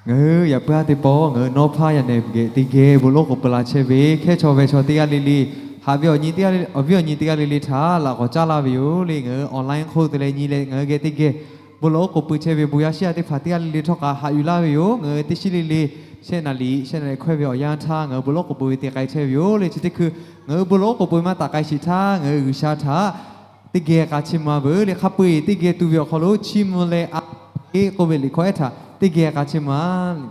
Ngaˬ hui yaꞈ puiˉ aˉ teˇ pawˆ ngaˬ hui nawˉ hpaˇ yaꞈ nehˬ geh teˇ geh bon lawˉ k'oˍ pui la chehˇ ve, hkehˇ chaw ve chaw teˇ g'aˇ le le, haꞈ ve awˬ nyi teˇ g'aˇ le, awˬ viˉ awˬ nyi teˇ g'aˇ le le htaꞈ laꞈ k'awꞈ caˉ laˇ ve yoˬ le. Ngaˬ hui online hk'oˆ te leh nyi leh ngaˬ hui geh teˇ geh bon lawˉ k'oˍ pui chehˇ ve bon yaˇ shiˉ yaˇ teˇ hpaˍ teˇ g'aˇ le le htawˇ kaꞈ haꞈ yuˬ laˇ ve yoˬ. Ngaˬ hui teˇ shiˉ le le shehˆ naˍ liꞈ shehˆ naˍ liꞈ hkawehˇ ve awˬ yanˇ htaˇ ngaˬ hui bon lawˉ k'oˍ pui ve te k'ai chehˇ ve yoˬ le. Chi teˇ hkui ngaˬ hui bon lawˉ k'oˍ pui maˇ taˍ k'ai sheˍ htaˇ, ngaˬ hui G'uiˬsha htaꞈ teˇ geh k'a chiˇ mvuh-a veuˬ le. Hk'a peu-eˬ teˇ geh tu ve awˬ hk'aw lo chiˇ mvuh leh a, e k'oˆ ve liꞈ hkawehˇ htaꞈ teˇ geh k'a chiˇ mvuh-a le.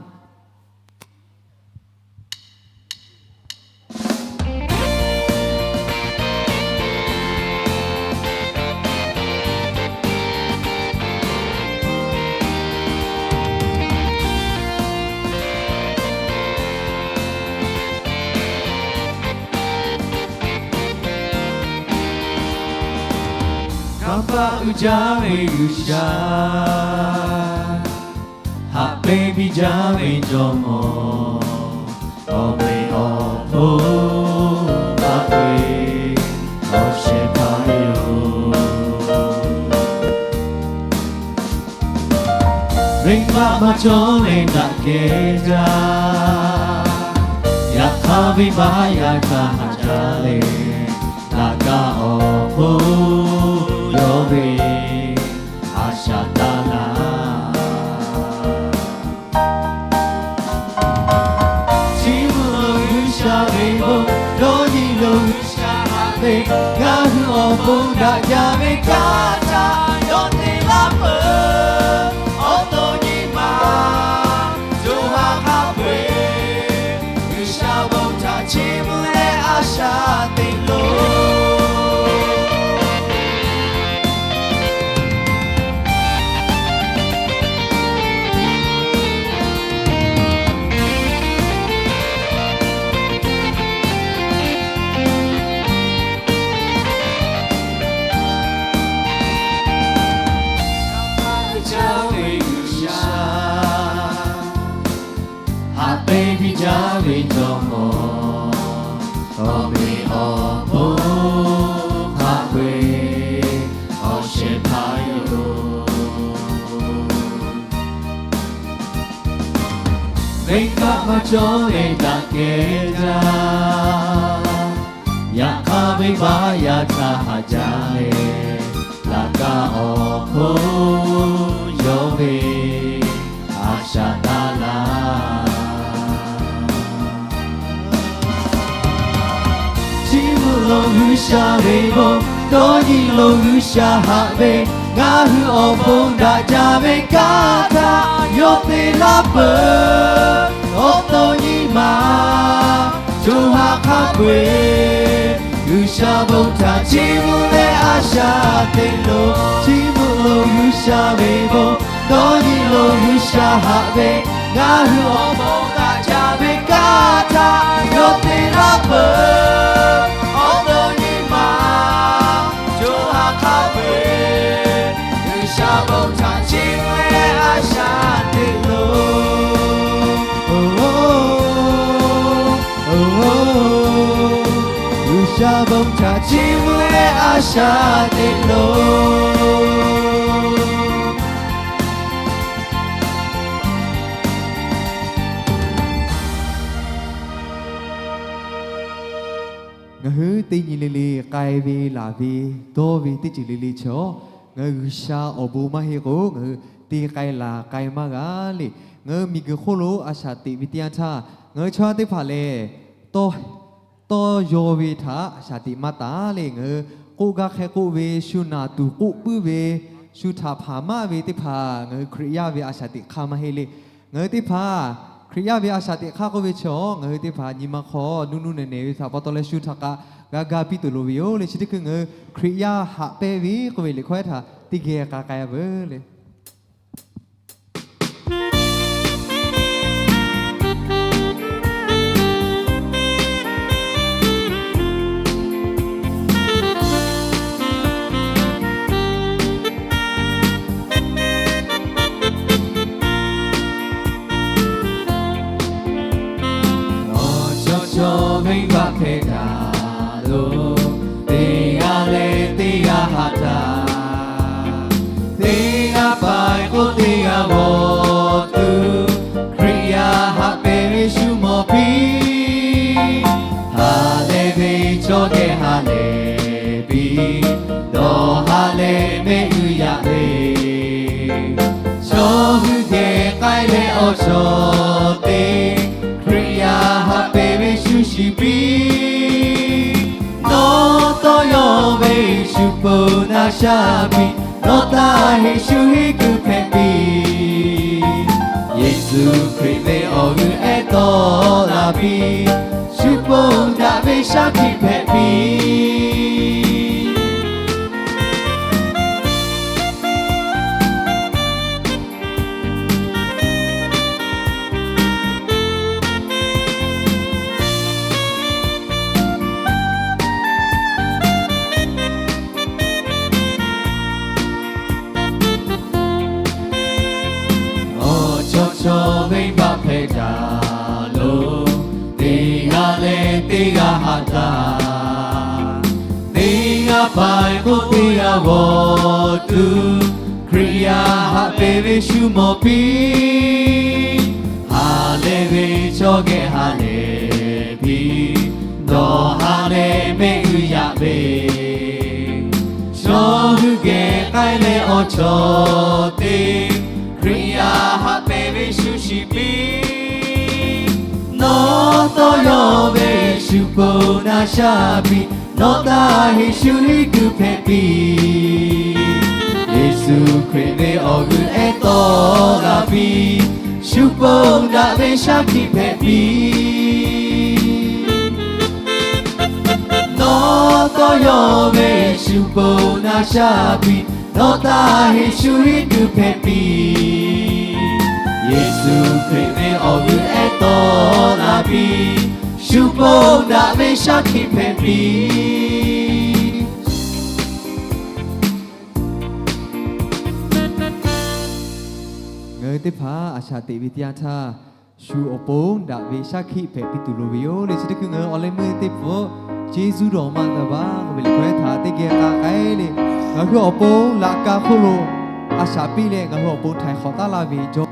Kanˇ paˆ uiˍ jaˇ ve G'uiˬsha, haꞈ pehnˇ biˇ jaˇ ve jawˇmawˇ, awˬ meꞈ awˬ hponˇ hk'a peu-eˬ awˬ shehˍ hpaˇ yoˬ. Venˇbaˆ maˇ cawˬ leh daꞈ kehˬ jaˇ, yaꞈ hk'aˇ venˇbaˆ yaˇ htaˇ haꞈ jaˇ leh, laꞈ ka awˬ hk'oˆ yawˇ ve a shaꞈ taˇ laˇ. Chiˇ mvuh lo G'uiˬsha ve bon, dawˇ nyi lo G'uiˬsha haꞈ ve, ngaˬ hui awˬ bon daꞈ jaˇ ve kanˉ htaꞈ yawˇ te laˇ peuˬ. Awˬ to nyi ma co ha hk'a peu-eˬ G'uiˬsha bon htaꞈ chiˇ mvuh leh a shaꞈ teꞈ loˬ. Haꞈ pehnˇ biˇ jaˇ ve jawˇmawˇ, awˬ meꞈ awˬ hponˇ hk'a peu-eˬ awˬ shehˍ hpaˇ yoˬ. Venˇbaˆ maˇ cawˬ leh daꞈ kehˬ jaˇ, yaꞈ hk'aˇ venˇbaˆ yaˇ htaˇ haꞈ jaˇ leh, laꞈ ka awˬ hk'oˆ yawˇ ve a shaꞈ taˇ laˇ. Chiˇ mvuh lo G'uiˬsha ve bon, dawˇ nyi lo G'uiˬsha haꞈ ve, ngaˬ hui awˬ bon daꞈ jaˇ ve kanˉ htaꞈ yawˇ te laˇ peuˬ. Awˬ to nyi ma co ha hk'a peu-eˬ G'uiˬsha bon htaꞈ chiˇ mvuh leh a shaꞈ teꞈ loˬ. Chiˇ mvuh lo G'uiˬsha ve bon, dawˇ nyi lo G'uiˬsha haꞈ ve, ngaˬ hui awˬ bon daꞈ jaˇ ve kanˉ htaꞈ yawˇ te laˇ peuˬ. Awˬ to nyi ma co ha hk'a peu-eˬ G'uiˬsha bon htaꞈ chiˇ mvuh leh a shaꞈ teꞈ loˬ. G'uiˬsha bon htaꞈ chiˇ mvuh leh a shaꞈ teꞈ loˬ. Ngaˬ hui teˇ nyi le le k'ai ve laˬ ve dawˇ ve teˇ ceuˬ le le chaw, ngaˬ hui G'uiˬsha awˬ bon maˇ heˆ k'o ngaˬ hui te k'ai laˬ k'ai maˇ g'a le. Ngaˬ hui miˬguiˬ hk'oˆ lo a shaꞈ teꞈ ve teˇ yanˇ htaˇ, ngaˬ hui chaw yaˇ teˇ hpaˍ lehˬ, tawˇ tawˇ yaw ve htaꞈ a shaꞈ teꞈ maˇ taˍ le. Ngaˬ hui k'oˆ gaˇ hk'e k'oˆ ve, shu naˬ tuˬ k'oˆ puiˉ ve, shu htaꞈ hpaˍ maˇ ve teˇ hpaˍ ngaˬ hui Hkriꞈ yaˇ ve a shaꞈ teꞈ hk'aˇ maˇ heˆ le. Ngaˬ hui teˇ hpaˍ Hkriꞈ yaˇ ve a shaꞈ teꞈ hk'aˇ k'oˆ ve chaw, ngaˬ hui teˇ hpaˍ nyi ma hk'aw nuˇ nuˇ nehˬ nehˬ ve htaꞈ pa taw leh shu htaꞈ kaꞈ g'a ga piˇ tuˬ loˍ ve yoˬ le. Chi teˇ hkui ngaˬ hui Hkriꞈ yaˇ haꞈ pehnˇ ve k'oˆ ve liꞈ hkawehˇ htaꞈ teˇ geh k'a k'ai-a veuˬ le. Awˬ cawˇ cawˇ venˇbaˆ hpehˇ daꞈ lo, teˇ g'aˇ leh teˇ g'aˇ haꞈ daꞈ, teˇ g'aˇ paiˍ k'o teˇ g'aˇ g'awˬ tuˬ, Hkriꞈ dawˬ ha leh mehˆ g'uiˇ yaꞈ ve, chaw hui geh k'ai leh awˬ chawˇ te, Hkriꞈ yaˇ haꞈ pehnˇ ve shu shiˍ piˇ. Nawˬ tawˇ yawˇ ve shu poˍ naˍ shaˍ piˇ, nawˬ taˇ heˆ shu hiˉ kuiˬ hpehꞈ piˇ. Yeˍsuˆ Hkriꞈ ve awˬ g'euˆ ehˉ tawˆ la piˇ, shu poˍ daꞈ ve shaˉ hkiˆ hpehꞈ piˇ. Awˬ chaw chaw venˇbaˆ hpehꞈ taˍ lo, teˇ g'aˇ leh teˇ g'aˇ haꞈ taˍ. Teˇ g'aˇ paiˍ k'o teˇ g'aˇ g'awˬ tuˬ, Hkriꞈ yaˇ haꞈ pehnˇ ve shu mawˬ piˇ. Ha lehˬ ve chaw geh ha lehˬ piˇ, dawˬ ha leh mehˆ g'uiˇ yaꞈ ve, chaw hui geh k'ai leh awˬ chawˇ te, Hkriꞈ yaˇ haꞈ pehnˇ ve shu shiˍ piˇ. Nawˬ tawˇ yawˇ ve shu poˍ naˍ shaˍ piˇ, nawˬ taˇ heˆ shu hiˉ kuiˬ hpehꞈ piˇ. Yeˍsuˆ Hkriꞈ ve awˬ g'euˆ ehˉ tawˆ la piˇ, shu poˍ daꞈ ve shaˉ hkiˆ hpehꞈ piˇ. Nawˬ tawˇ yawˇ ve shu poˍ naˍ shaˍ piˇ, nawˬ taˇ heˆ shu hiˉ kuiˬ hpehꞈ piˇ. Yeˍsuˆ Hkriꞈ ve awˬ g'euˆ ehˉ tawˆ la piˇ, shu poˍ daꞈ ve shaˉ hkiˆ hpehꞈ piˇ. Ngaˬ hui teˇ hpaˍ a shaꞈ teꞈ ve teˇ yanˇ htaˇ, shu awˬ pon daꞈ ve shaˉ hkiˆ hpehꞈ piˇ tuˬ loˍ ve yoˬ le. Chi teˇ hkui ngaˬ hui awˬ leh meuˇ teˇ pfuhˆ Yeˍsuˆ dawˬ maˇ gaˬ baˬ k'oˆ ve liꞈ hkawˇ htaꞈ teˇ geh k'a k'ai leh, ngaˬ hui awˬ pon laꞈ ka hk'oˆ lo a shaꞈ piˇ leh ngaˬ hui awˬ pon htaiˍ hk'awꞈ taˉ laˇ ve jawˇ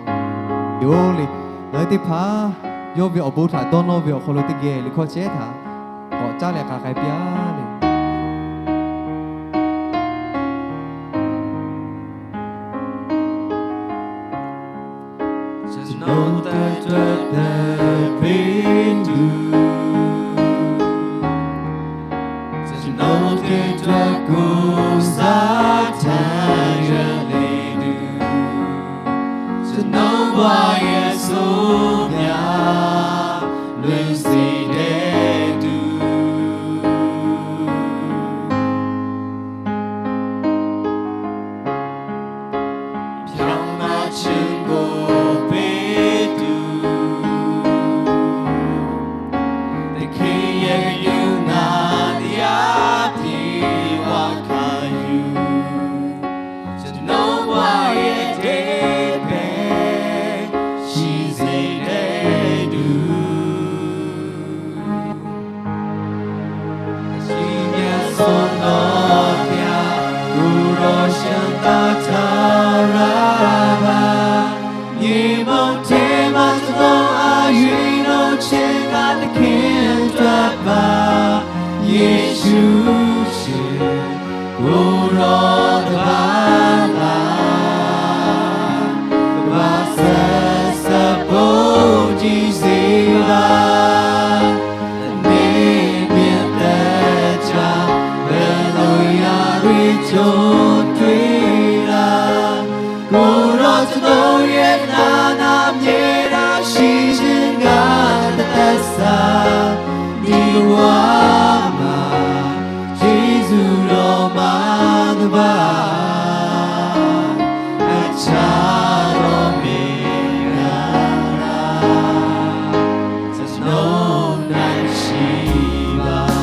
yoˬ le. Ngaˬ hui teˇ hpaˍ yawˇ ve awˬ bon htaꞈ dawˇ nawˇ ve awˬ hk'aw lo teˇ geh liꞈ hkawˇ chehˇ htaꞈ k'awꞈ caˉ leh k'a k'ai piˇ-a le. Chi nawˬ teˇ ceuˬ te piˇ tuˬ, chi nawˬ teˇ ceuˬ k'o saˍtanˍ yaˇ le tuˬ, chi nawˬ baˬ yehˬ suh yaˇ leuˬ seˍ deh tuˬ. Hpaˍ maˇ chi k'oˆ piˇ tuˬ, teˇ hk'e yehˬ yuˬ naˍ teˇ yanˇ htiˇ g'a hkanˍ yuˬ, chi nawˬ baˬ yehˬ teˇ hpehꞈ shiˍ zeˬ deh tuˬ. Chi nyi suh nawˬ teˇ yanˇ, kuˬ rawˬ shehˍ taˇ htaˇ raˇ baˬ. Nyi mawˬ hteˇ maˇ tawˆ a yuˬ nawˬ chehˇ g'a teˇ hkeh htaˇ paˍ Yeˍsuˆ shiˍ, kuˬ rawˬ teˇ baˬ laˬ, teˇ baˬ suhˍ suhˍ poˇ jiˇ zeˬ laˬ. Neˇ miˬ teˇ caˇ ve loˬ yaˇ ve co tuˬ laˬ. Kuˬ rawˬ tcuh dawˇ yehˬ naˍ naˍ meh daꞈ shiˍ shiˍ g'a teˇ saˍ, nyi g'a maˍ Yeˍsuˆ lawˬ maˇ teˇ baˬ, a caˇ dawˇ meh g'a laˇ, tcuh nawˬ naˍ shiˍ laˬ.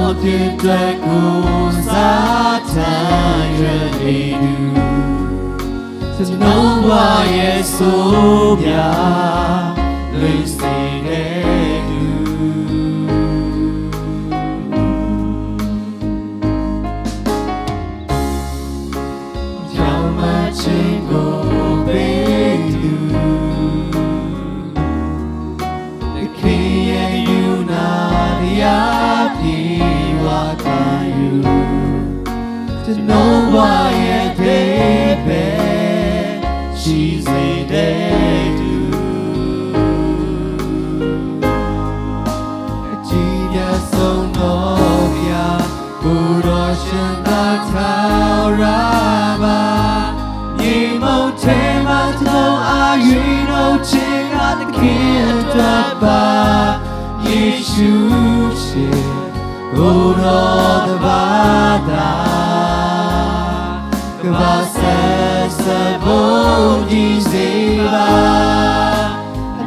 Awˬ teˇ taweh kuˬ saˉ htaˇ yehˬ le tuˬ, Jawˇmawˇ Yeˍsuˆ yaˇ leuˆ sheˍ dehꞈ tuˬ, yaˇ maˇ cheˇ k'oˆ piˇ tuˬ, Hkriꞈ yehˬ yuˬ naˍ teˇ yanˇ piˇ wa kaꞈ yuˬ, Jawˇmawˇ yehˬ teˇ hpehꞈ shiˍ sheˍ dehꞈ tuˬ, chi yaˇ suh nawˬ yaˇ kuˬ dawˬ shuˍ taˇ htaˇ oˇ raˇ baˬ, nyi ma hteˇ maˇ htaˇ a yuˬ nawˬ chi g'a teˇ hkeh tuˬ a paˍ, Yeˍsuˆ shiˍ k'oˆ dawˬ teˇ baˬ htaˇ, Kaˍ baˬ shehˍ shehˍ bon jiˇ zeˇ baˬ.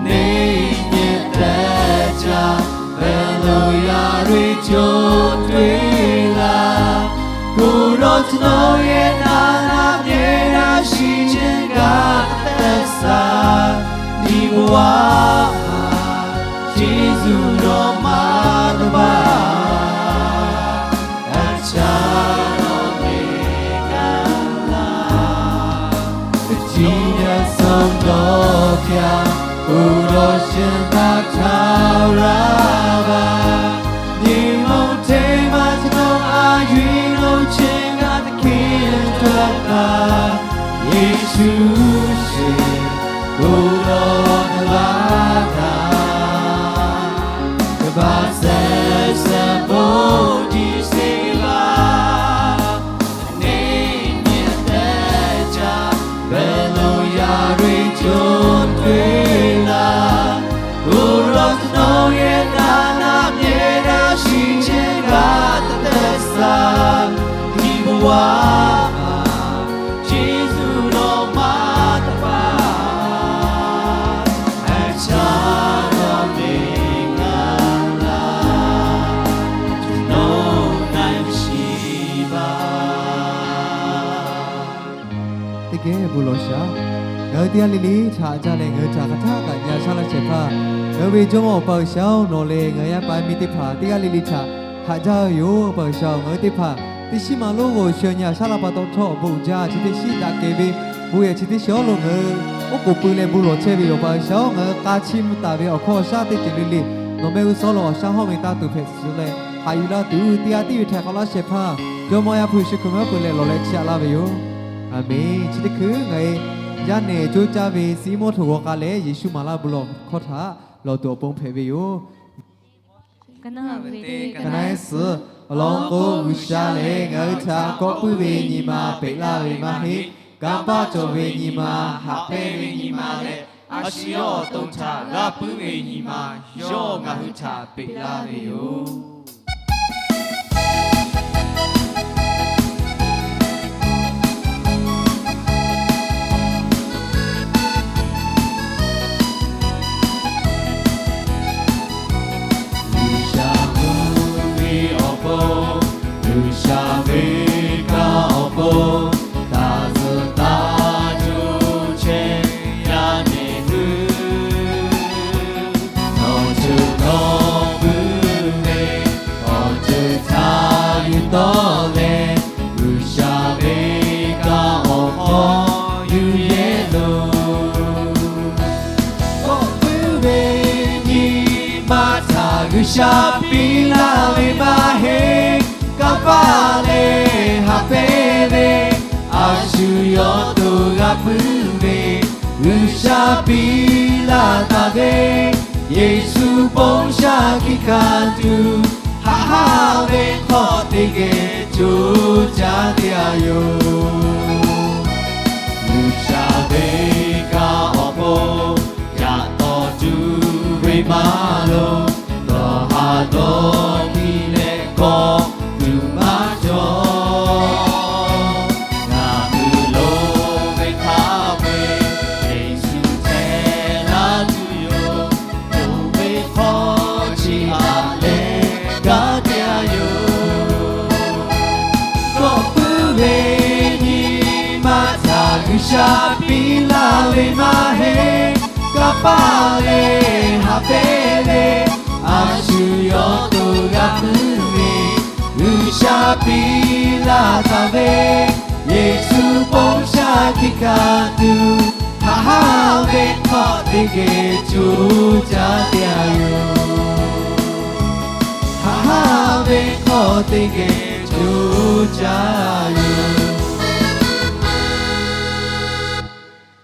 Neˇ nyi teˇ caˇ, Beˍlaˍyaˍriˆ co tuiˇ laˇ, kuˬ dawˬ chi nawˬ yehˬ naˍ naˍ mehˆ daꞈ shiˍ chehˇ g'a teˇ saˍ, nyi ma waˇ Yeˍsuˆ dawˇ maˇ dawˇ baˬ, a caˇ dawˇ ve kaꞈ laˇ. Chi yaˇ suh dawˇ hpyaˇ, kuˬ dawˬ shuˍ taˇ htaˇ oˇ raˇ baˬ, nyi ma hteˇ maˇ htaˇ a yuˬ nawˬ chi g'a teˇ hkeh tuˬ a paˍ, Yeˍsuˆ shiˍ k'oˆ dawˬ teˇ baˬ htaˇ, Kaˍ baˬ shehˍ shehˍ bon jiˇ sheˍ laˇ. Neˇ nyi teˇ caˇ, Beˍlaˍyaˍriˆ co tuiˇ laˇ, kuˬ dawˬ chi nawˬ yehˬ naˍ naˍ mehˆ daꞈ shiˍ chehˇ g'a teˇ saˍ, nyi ma waˇ Yeˍsuˆ dawˇ maˇ dawˇ baˬ, a caˇ dawˇ ve kaꞈ laˇ, nawˬ na shiˍ baˬ. Teˇ geh bon lawˬ shaˍ. Ngaˬ hui teˇ g'aˇ le le htaꞈ haꞈ jaˇ leh, ngaˬ hui htaꞈ hk'aˬ htaˇ kaꞈ nyi a shaˉ laˇ shehˍ hpaˇ, ngaˬ hui ve Jawˇmawˇ Awˬ pa G'uiˬsha-oˬ, nawˬ leh ngaˬ hui yaˇ paˍ yaˇ miˇ teˇ hpaˍ teˇ g'aˇ le le htaꞈ haꞈ jaˇ ve yoˬ. Awˬ pa G'uiˬsha-oˬ, ngaˬ hui teˇ hpaˍ teˇ shiˉ ma lonˉ g'awˬ shuˍ nyi a shaˉ laˇ pa taw htawˇ awˬ bon uiˍ jaˇ, chi teˇ shiˉ daꞈ kehˬ ve bon yehˬ chi teˇ shiˉ awˉ lo ngaˬ hui oˉ k'oˍ pui leh bon lawˬ chehˇ ve yoˬ. Awˬ pa G'uiˬsha-oˬ, ngaˬ hui k'a chiˇ mvuh taˍ ve awˬ hkawˇ awˬ shaˉ teˇ ceuˬ le le nawˬ mehˆ g'uˇ suhˉ lo awˬ shaˉ hawˉ ve tanˇ tuˬ hpehꞈ tcuh leh haꞈ yuˬ laˇ tuˬ, teˇ g'aˇ tiˉ ve htaiˍ hk'awꞈ laˇ shehˍ hpaˇ Jawˇmawˇ Yaˇ hpu Yeˍsuˆ Hkriꞈ mehˆ g'uˇ suhˉ lo leh law leh chiˇ aꞈ laˇ ve yoˬ. Aˬmenˍ. Chi teˇ hkui ngaˬ hui yaˇ nehˬ coˇ caˇ ve suh iˉ mawˇ htoꞈ g'aw k'a leh Yeˍsuˆ maˍ laˇ bon lawˬ hkawˇ htaꞈ lawˬ tuˬ awˬ pon hpehꞈ ve yoˬ. Ka na suh, awˬ lawn k'o, G'uiˬsha lehˬ ngaˬ hui htaꞈ kawˆ puiˉ ve nyi ma peꞈ laˇ ve maˇ heˆ. Kanˇ paˆ cawˬ ve nyi ma, haꞈ pehnˇ ve nyi ma leh, a shu yawˇ awˬ to htaꞈ g'aˇ puiˉ ve nyi ma, yawˇ ngaˬ hui htaꞈ peꞈ laˇ ve yoˬ. G'uiˬsha mvuhˇ miˬ awˬ pon, G'uiˬsha ve kanˇ awˬ pon, taˇ zuhꞈ taˇ cuˇ chehˇ yaˇ nehˬ hui, nawˬ ceuˬ dawˇ puiˉ ve awˬ ceuˬ htaꞈ yuˬ tawˆ leh, G'uiˬsha ve kanˇ awˬ hk'aw yuˬ yehˇ loˬ. Kawˆ puiˉ ve nyi ma htaꞈ G'uiˬsha piˇ laˇ ve maˇ heˆ. Kanˇ paˆ leh haꞈ pehnˇ ve, a shu yawˇ to g'a puiˉ ve, G'uiˬsha piˇ laˇ taˍ ve, Yeˍsuˆ bon shaˉ hkiˆ hkanˍ tuˬ, haꞈ haˉ ve hk'aw teˇ geh coˇ caˇ teˇ g'aˇ yoˬ. G'uiˬsha ve kanˇ awˬ pon, yaꞈ tawˍ tuˬ ve maˇ loˬ, dawˬ haˍ dawˇ hkiˇ leh kawˆ tuˬ maˇ cawˬ. Ngaˬ hui loˍ ve htaˇ ve, Yeˍsuˆ htehꞈ laˇ tuˬ yoˬ. Loˍ ve hk'aw chi aꞈ leh gaˇ teˇ g'aˇ yoˬ. G'uiˬsha piˇ laˇ ve maˇ heˆ, kanˇ paˆ leh haꞈ pehnˇ ve, a shu yawˇ to g'a puiˉ ve. G'uiˬsha piˇ laˇ taˍ ve, Yeˍsuˆ bon shaˉ hkiˆ kaꞈ tuˬ, haꞈ haˉ ve hk'aw teˇ geh co caˇ te a yoˬ. Haꞈ haˉ ve hk'aw teˇ geh co caˇ yoˬ.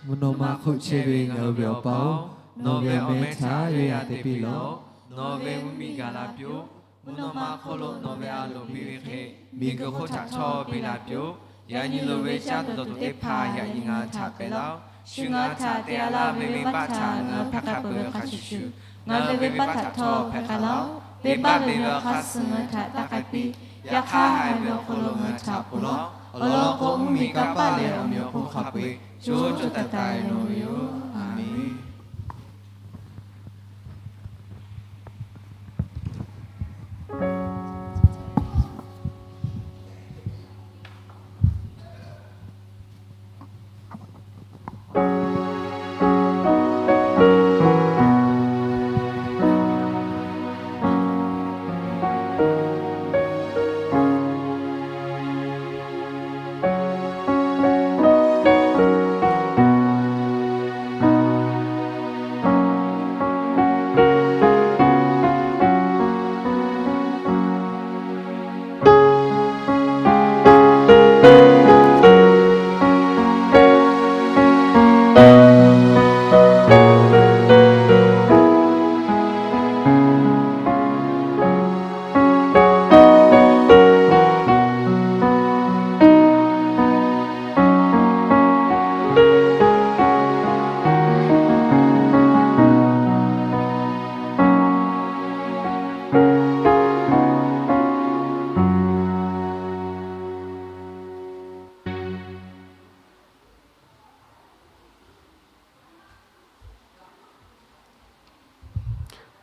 Mvuhˇ naw ma hk'oˆ chehˇ ve ngaˬ hui ve Awˬ pa-oˬ, nawˬ ve awˬ meh htaꞈ yawˇ yaꞈ te piˇ lawˬ. Nawˬ ve mvuhˇmiˬ gaˬ la piˇ-oˆ. Mvuhˇ naw ma hk'oˆ lo nawˬ ve a loˍ piˇ ve hk'e, miˬguiˬ hk'oˆ htaꞈ htawˇ piˇ la piˇ-oˬ. Yaꞈ nyi loˍ ve caˇ tuˬ dawˬ tuˬ teˇ hpaˍ yaꞈ nyi ngaˬ hui htaꞈ pehꞈ laˇ-oˆ. Shu ngaˬ hui htaꞈ te a laˇ ve venˇbaˆ htaꞈ ngaˬ hui hpehꞈ hk'a peuˬ ve hk'a shuˍ shuˍ, ngaˬ hui ve venˇbaˆ htaꞈ htawˇ hpehꞈ k'ai laˇ-oˆ. Venˇbaˆ ve awˬ hk'aˇ suh ngaˬ hui htaꞈ taˇ k'ai piˇ. Yaꞈ hk'aˇ, haiˬ ve awˬ hk'aw lo ngaˬ hui htaꞈ ponˬ laˇ-oˆ. Awˬ lawn k'o, mvuhˇmiˬ, kanˇ paˆ leh awˬ meꞈ awˬ hponˇ hk'a peu-eˬ co co taiˍ taiˍ nawˬ ve yoˬ. A menˬ.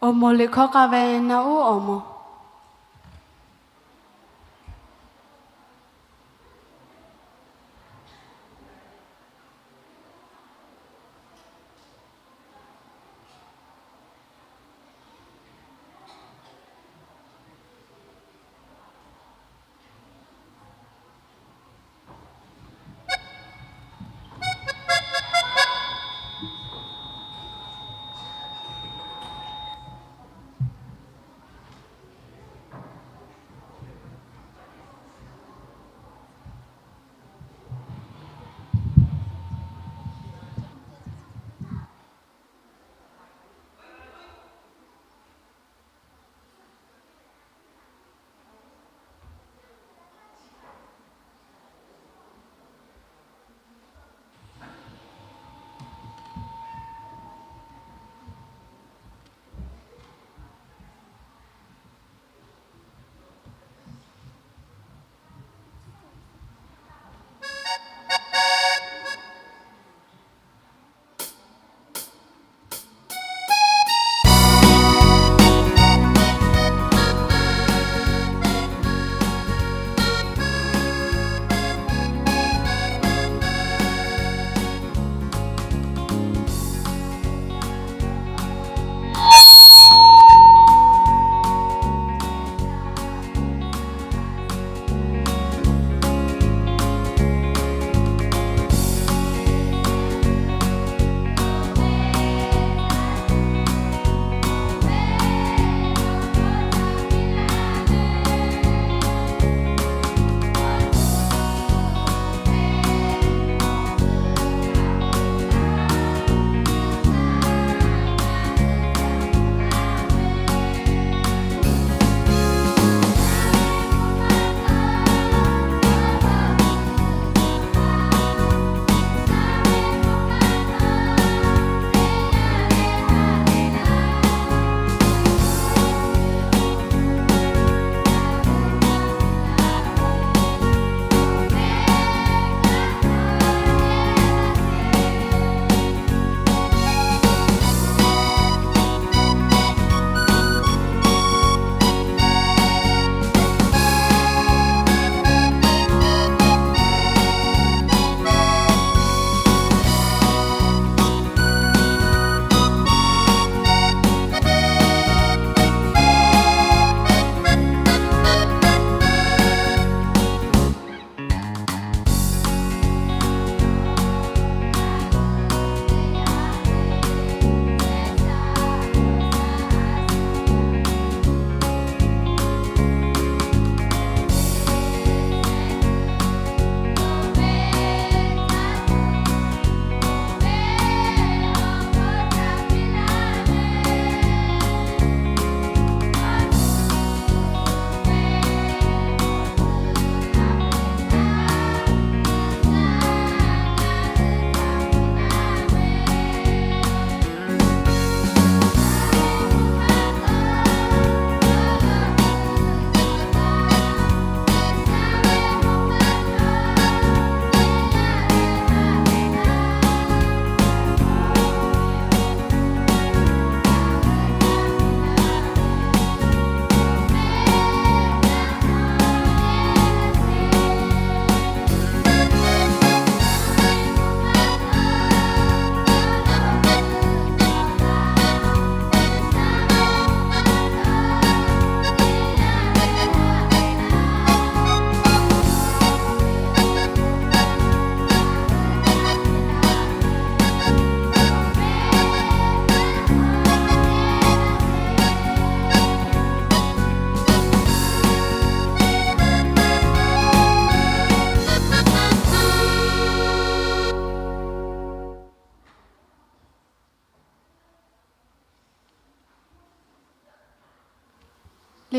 Awˬ moˍ liꞈ hkawˇ k'ai ve naˆ uˉ awˬ moˍ.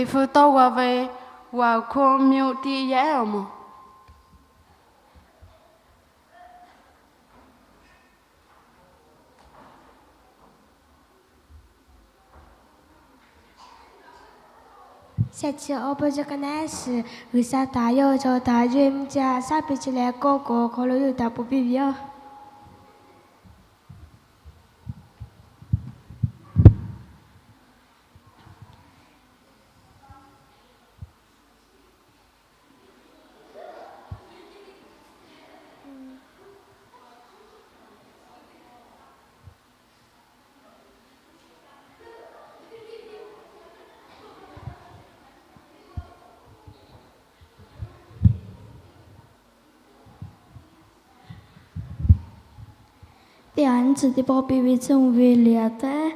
Liꞈ hpu tawˇ g'a ve, ဝါခုံမြို့ teˇ yanˇ awˬ moˍ. Shehˆ chi awˬ pon chi hk'e naˉ shiˍ, G'uiˬsha htaꞈ yawˇ cawˬ htaꞈ yawˇ hui mvuhˇ jaˇ shaˉ piˇ chi leh kawˆ k'o awˬ hk'aw lo yawˇ hui htaꞈ ponˬ piˇ ve yoˬ. Teˇ g'aˇ nyi tcuh teˇ pawˆ piˇ ve tcuh mvuh ve liꞈ aꞈ tehˉ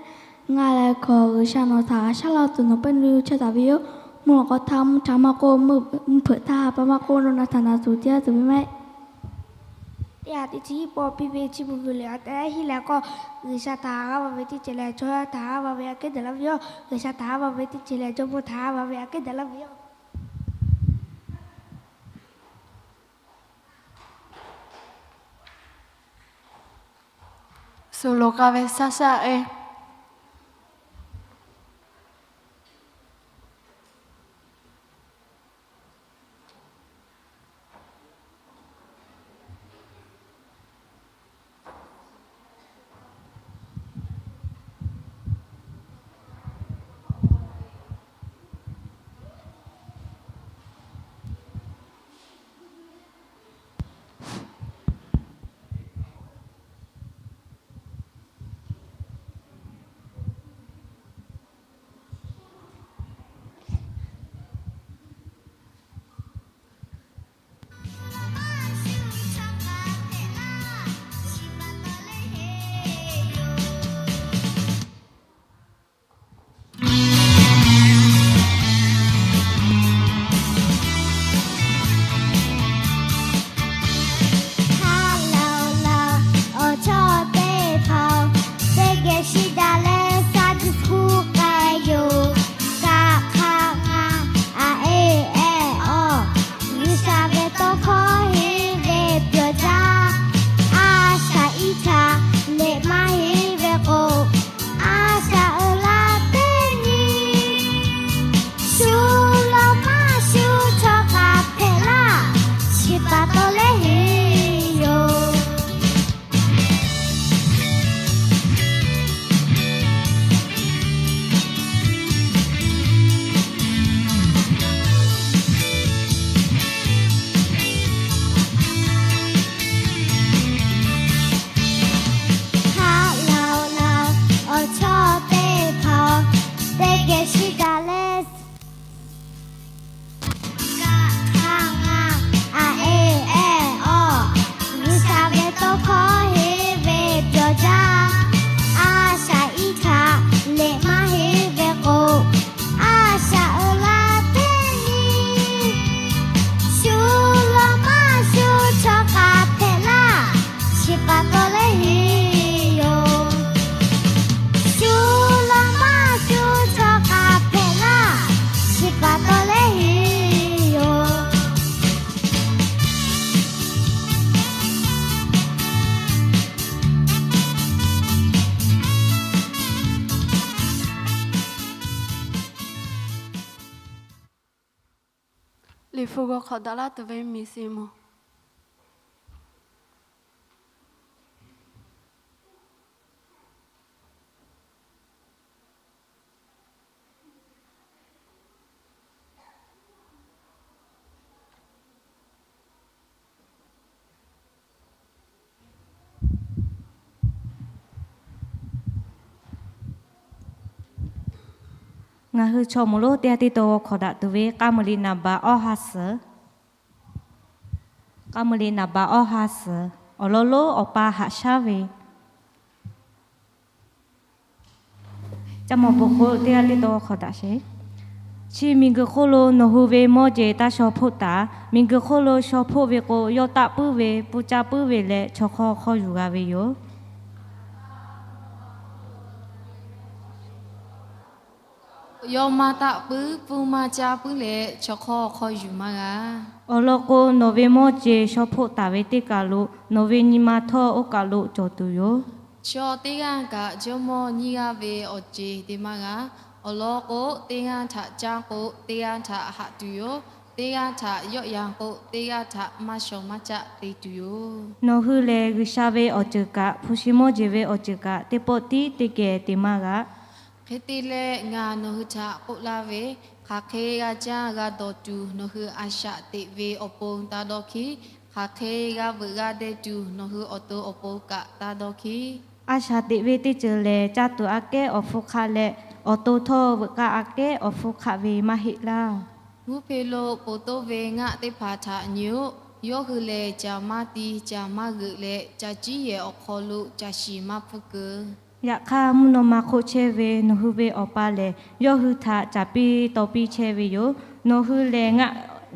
ngaˬ leh hkawꞈ G'uiˬsha nawˬ htaꞈ shaˉ laˇ tuˬ nawˬ pehˇ nu chehˇ taˍ ve yoˬ. Mvuhˇ lawꞈ k'aw htaˇ mvuhˇ htaꞈ maˇ k'oˆ, mvuhˇ hpeuꞈ htaˇ pa maˇ k'oˆ, nawˬ na htaꞈ na tuˬ teˇ g'aˇ tuˬ ve mehˆ. Teˇ g'aˇ teˇ chi hiˆ pawˆ piˇ ve tcuh mvuh ve liꞈ aꞈ tehˉ hiˆ leh k'o, G'uiˬsha htaꞈ g'a va ve teˇ ceuˬ leh chaw yaˇ htaꞈ g'a va ve aꞈ kehˉ daꞈ laˇ ve yoˬ. G'uiˬsha htaꞈ g'a va ve teˇ ceuˬ leh jawˇmawˇ htaꞈ g'a va ve aꞈ kehˉ daꞈ laˇ ve yoˬ. Suh lo k'a ve shaˉ shaˉ e. Haˉ laˬ laˬ awˬ chawˇ teˇ hpaˍ-oˬ, teˇ geh shiˍ daꞈ leh Sunday school k'ai yoˬ. Kaˆ hk'aˆ ngaˇ aꞈ e ehˉ awˬ, G'uiˬsha ve tawˇ hkawˇ henˇ ve pyawˬ jaˇ. A shaꞈ iˉ htaꞈ lehꞈ maˇ heˆ ve k'o, a shaꞈ uiˍ la teˇ nyi shu law maˇ shu chaw k'a hpehꞈ laˇ, chi pa taw leh henˇ yoˬ. Haˉ laˬ laˬ awˬ chawˇ teˇ hpaˍ-oˬ, teˇ geh shiˍ daꞈ leh Kaˆ hk'aˆ ngaˇ aꞈ e ehˉ awˬ, G'uiˬsha ve tawˇ hkawˇ henˇ ve pyawˬ jaˇ. A shaꞈ iˉ htaꞈ lehꞈ maˇ heˆ ve k'o, a shaꞈ uiˍ la teˇ nyi shu law maˇ shu chaw k'a hpehꞈ laˇ, chi pa taw leh henˇ yoˬ. Shu law maˇ shu chaw k'a hpehꞈ laˇ, chi pa taw leh henˇ yoˬ. Liꞈ hpu g'aw hk'awꞈ daꞈ laˇ tuˬ ve miˬ shiˍ mawˬ. Ngaˬ hui chaw moˍ lonˉ teˇ g'aˇ teˇ taw hkawꞈ daꞈ tuˬ ve k'a muiˬ liꞈ naˍ baꞈ awˇ ha suhˍ. K'a muiˬ liꞈ naˍ baꞈ awˇ ha suhˍ. Awˬ lawn lonˉ Awˬ pa haꞈ shaˉ ve. Ca mawˬ peuˬ hk'o teˇ g'aˇ teˇ taw hkawꞈ daꞈ sheˍ. Chi miˬguiˬ hk'oˆ lo nawˬ hui ve mawˇ jeˬ taˇ shaw hpoˆ taˍ. Miˬguiˬ hk'oˆ lo shaw hpoˆ ve k'o, yawˇ taˆ puiˉ ve, pun caˇ puiˉ ve leh chaw hk'awˇ hk'awˇ yuˬ g'a ve yoˬ. Yawˇ maˇ taˆ puiˉ, pfuhˇ maˇ caˇ puiˉ leh, chaw hk'awˇ hk'aw yuˬ maˇ g'a. Awˬ lawn k'o, nawˬ ve mawˇ jeˬ shaw hpoˆ taˍ ve teˇ kaˬ lo nawˬ ve nyi ma htawˇ oˇ kaˬ lo cawˬ tuˬ yoˬ. Chaw teˇ g'aˇ kaꞈ jawˇmawˇ nyiˇ g'aˇ ve awˬ ceˬ te maˇ g'a. Awˬ lawn k'o, teˇ g'aˇ htaꞈ caˇ k'o, teˇ g'aˇ htaꞈ haꞈ tuˬ yoˬ. Teˇ g'aˇ htaꞈ yawˆ yan k'o, teˇ g'aˇ htaꞈ maˇ shawˍ maˇ caˆ te tuˬ yoˬ. Nawˬ hui lehˬ, G'uiˬsha ve awˬ ceuˬ kaꞈ, hpu shi mawˇ jeˬ ve awˬ ceuˬ kaꞈ, teˇ pawˆ tiˉ teˇ geh te maˇ g'a. Hk'e te leh, ngaˬ nawˬ hui htaꞈ k'oˆ laˇ ve, hk'aˬ hk'e g'a caˇ g'a dawˬ tuˬ nawˬ hui a shaꞈ teꞈ ve awˬ pon taˇ dawˇ hkiˉ. Hk'aˬ hk'e g'a veuꞈ g'a deh tuˬ nawˬ hui awˬ to awˬ pon kaꞈ taˇ dawˇ hkiˉ. A shaꞈ teꞈ ve teˇ ceuˬ lehˬ, caˇ tuˬ aꞈ kehˉ awˬ hpfuhˇ hk'aˆ leh, awˬ to htawˇ veuꞈ k'aˇ aꞈ kehˉ awˬ hpfuhˇ hk'aˆ ve maˇ heˆ laˇ. G'uˇ hpe lo poˬ toˆ ve ngaˆ teˇ hpaˍ htaꞈ nyi-oˆ. Yawˇ hui lehˬ, caˬ maˇ ti caˬ maˇ g'euꞈ leh, ca ciˉ yehˬ awˬ hk'aw lo caˬ shiˍ maˇ pfuhˇ keu. Yaꞈ hk'aˇ, mvuhˇ naw ma hk'oˆ chehˇ ve nawˬ hui ve Awˬ pa lehˬ, yawˇ hui htaꞈ caˍ piˇ taw piˇ chehˇ ve yoˬ. Nawˬ hui lehˬ,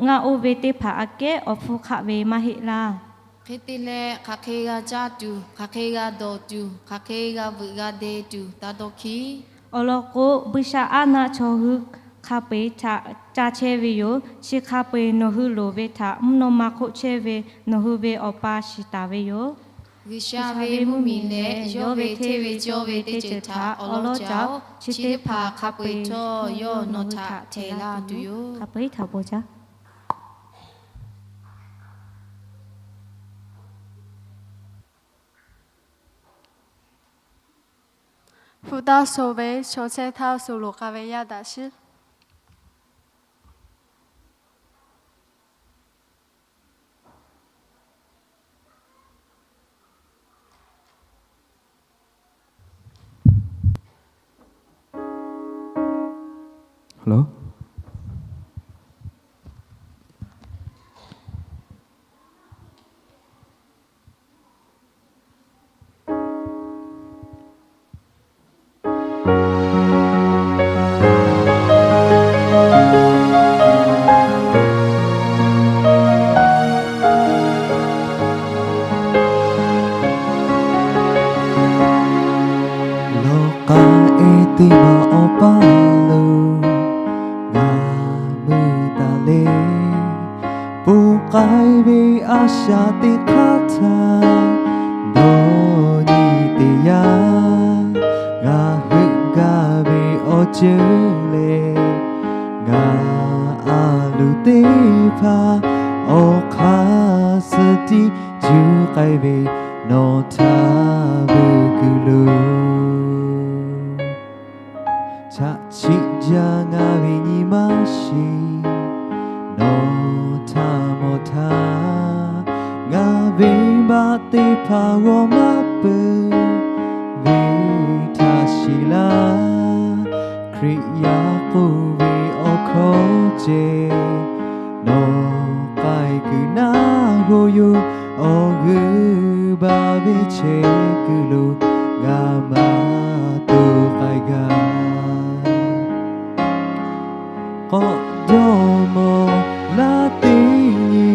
ngaˆ oˇ ve teˇ hpaˍ aꞈ kehˉ awˬ hpfuhˇ hk'aˆ ve maˇ heˆ laˇ. Hk'e te leh, hk'aˬ hk'e g'a caˇ tuˬ, hk'aˬ hk'e g'a dawˬ tuˬ, hk'aˬ hk'e g'a veuꞈ g'a deh tuˬ taˇ dawˇ hkiˉ. Awˬ lawn k'o, buiˇshaˆaˉnaˆ chaw hui hk'a peu-eˬ htaꞈ caˇ chehˇ ve yoˬ. Chi hk'a peu-eˬ nawˬ hui loˍ ve htaꞈ mvuhˇ naw ma hk'oˆ chehˇ ve nawˬ hui ve Awˬ pa shiˍ taˍ ve yoˬ. G'uiˬsha ve mvuhˇmiˬ leh yawˇ ve hteˇ ve cawˇ ve teˇ ceuˬ htaꞈ awˉ lawˉ caˇ-oˆ. Chi teˇ hpaˍ hk'a peu-eˬ htawˇ yawˇ nawˬ htaꞈ hteˍ laˇ tuˬ yoˬ. Hk'a peu-eˬ htaꞈ bon caˇ. Hpu taˇ sho ve chaw chehˇ htaˇ shuˍ loˍ k'a ve yaˇ daꞈ shiˉ. Lawˬ k'aˇ e teˇ maˬ awˬ paˇ lo ngaˬ mui taˍ le. Ponˬ k'ai ve a shaꞈ teꞈ hk'aˇ htaˇ dawˇ nyi teˇ yanˇ, ngaˬ heuˆ gaˇ ve awˬ ceuˬ lehˬ, ngaˬ a loˍ teˇ hpaˍ awˬ hk'aˇ suh tiˉ juˇ k'ai ve nawˬ htaꞈ vuiˬ kuiˬ lo. Chaꞈ chiˆ jaˇ ngaˬ ve nyi ma shiˍ, nawˬ htaꞈ mawˬ htaˇ, ngaˬ venˇbaˆ teˇ hpaˍ g'awˇ maˇ peuˬ ve htaꞈ shiˍ laˇ. Hkriꞈ yaˇ k'oˆ ve awˬ hkawˇ ceh, nawˬ k'ai kuiˬ naˉ g'oˇ yoˬ. Awˬ g'euˆ baˬ ve chehˇ kuiˬ lo ngaˬ maˇ to k'ai gaˇ. K'awꞈ jawˇ mawˬ laˇ teˇ nyi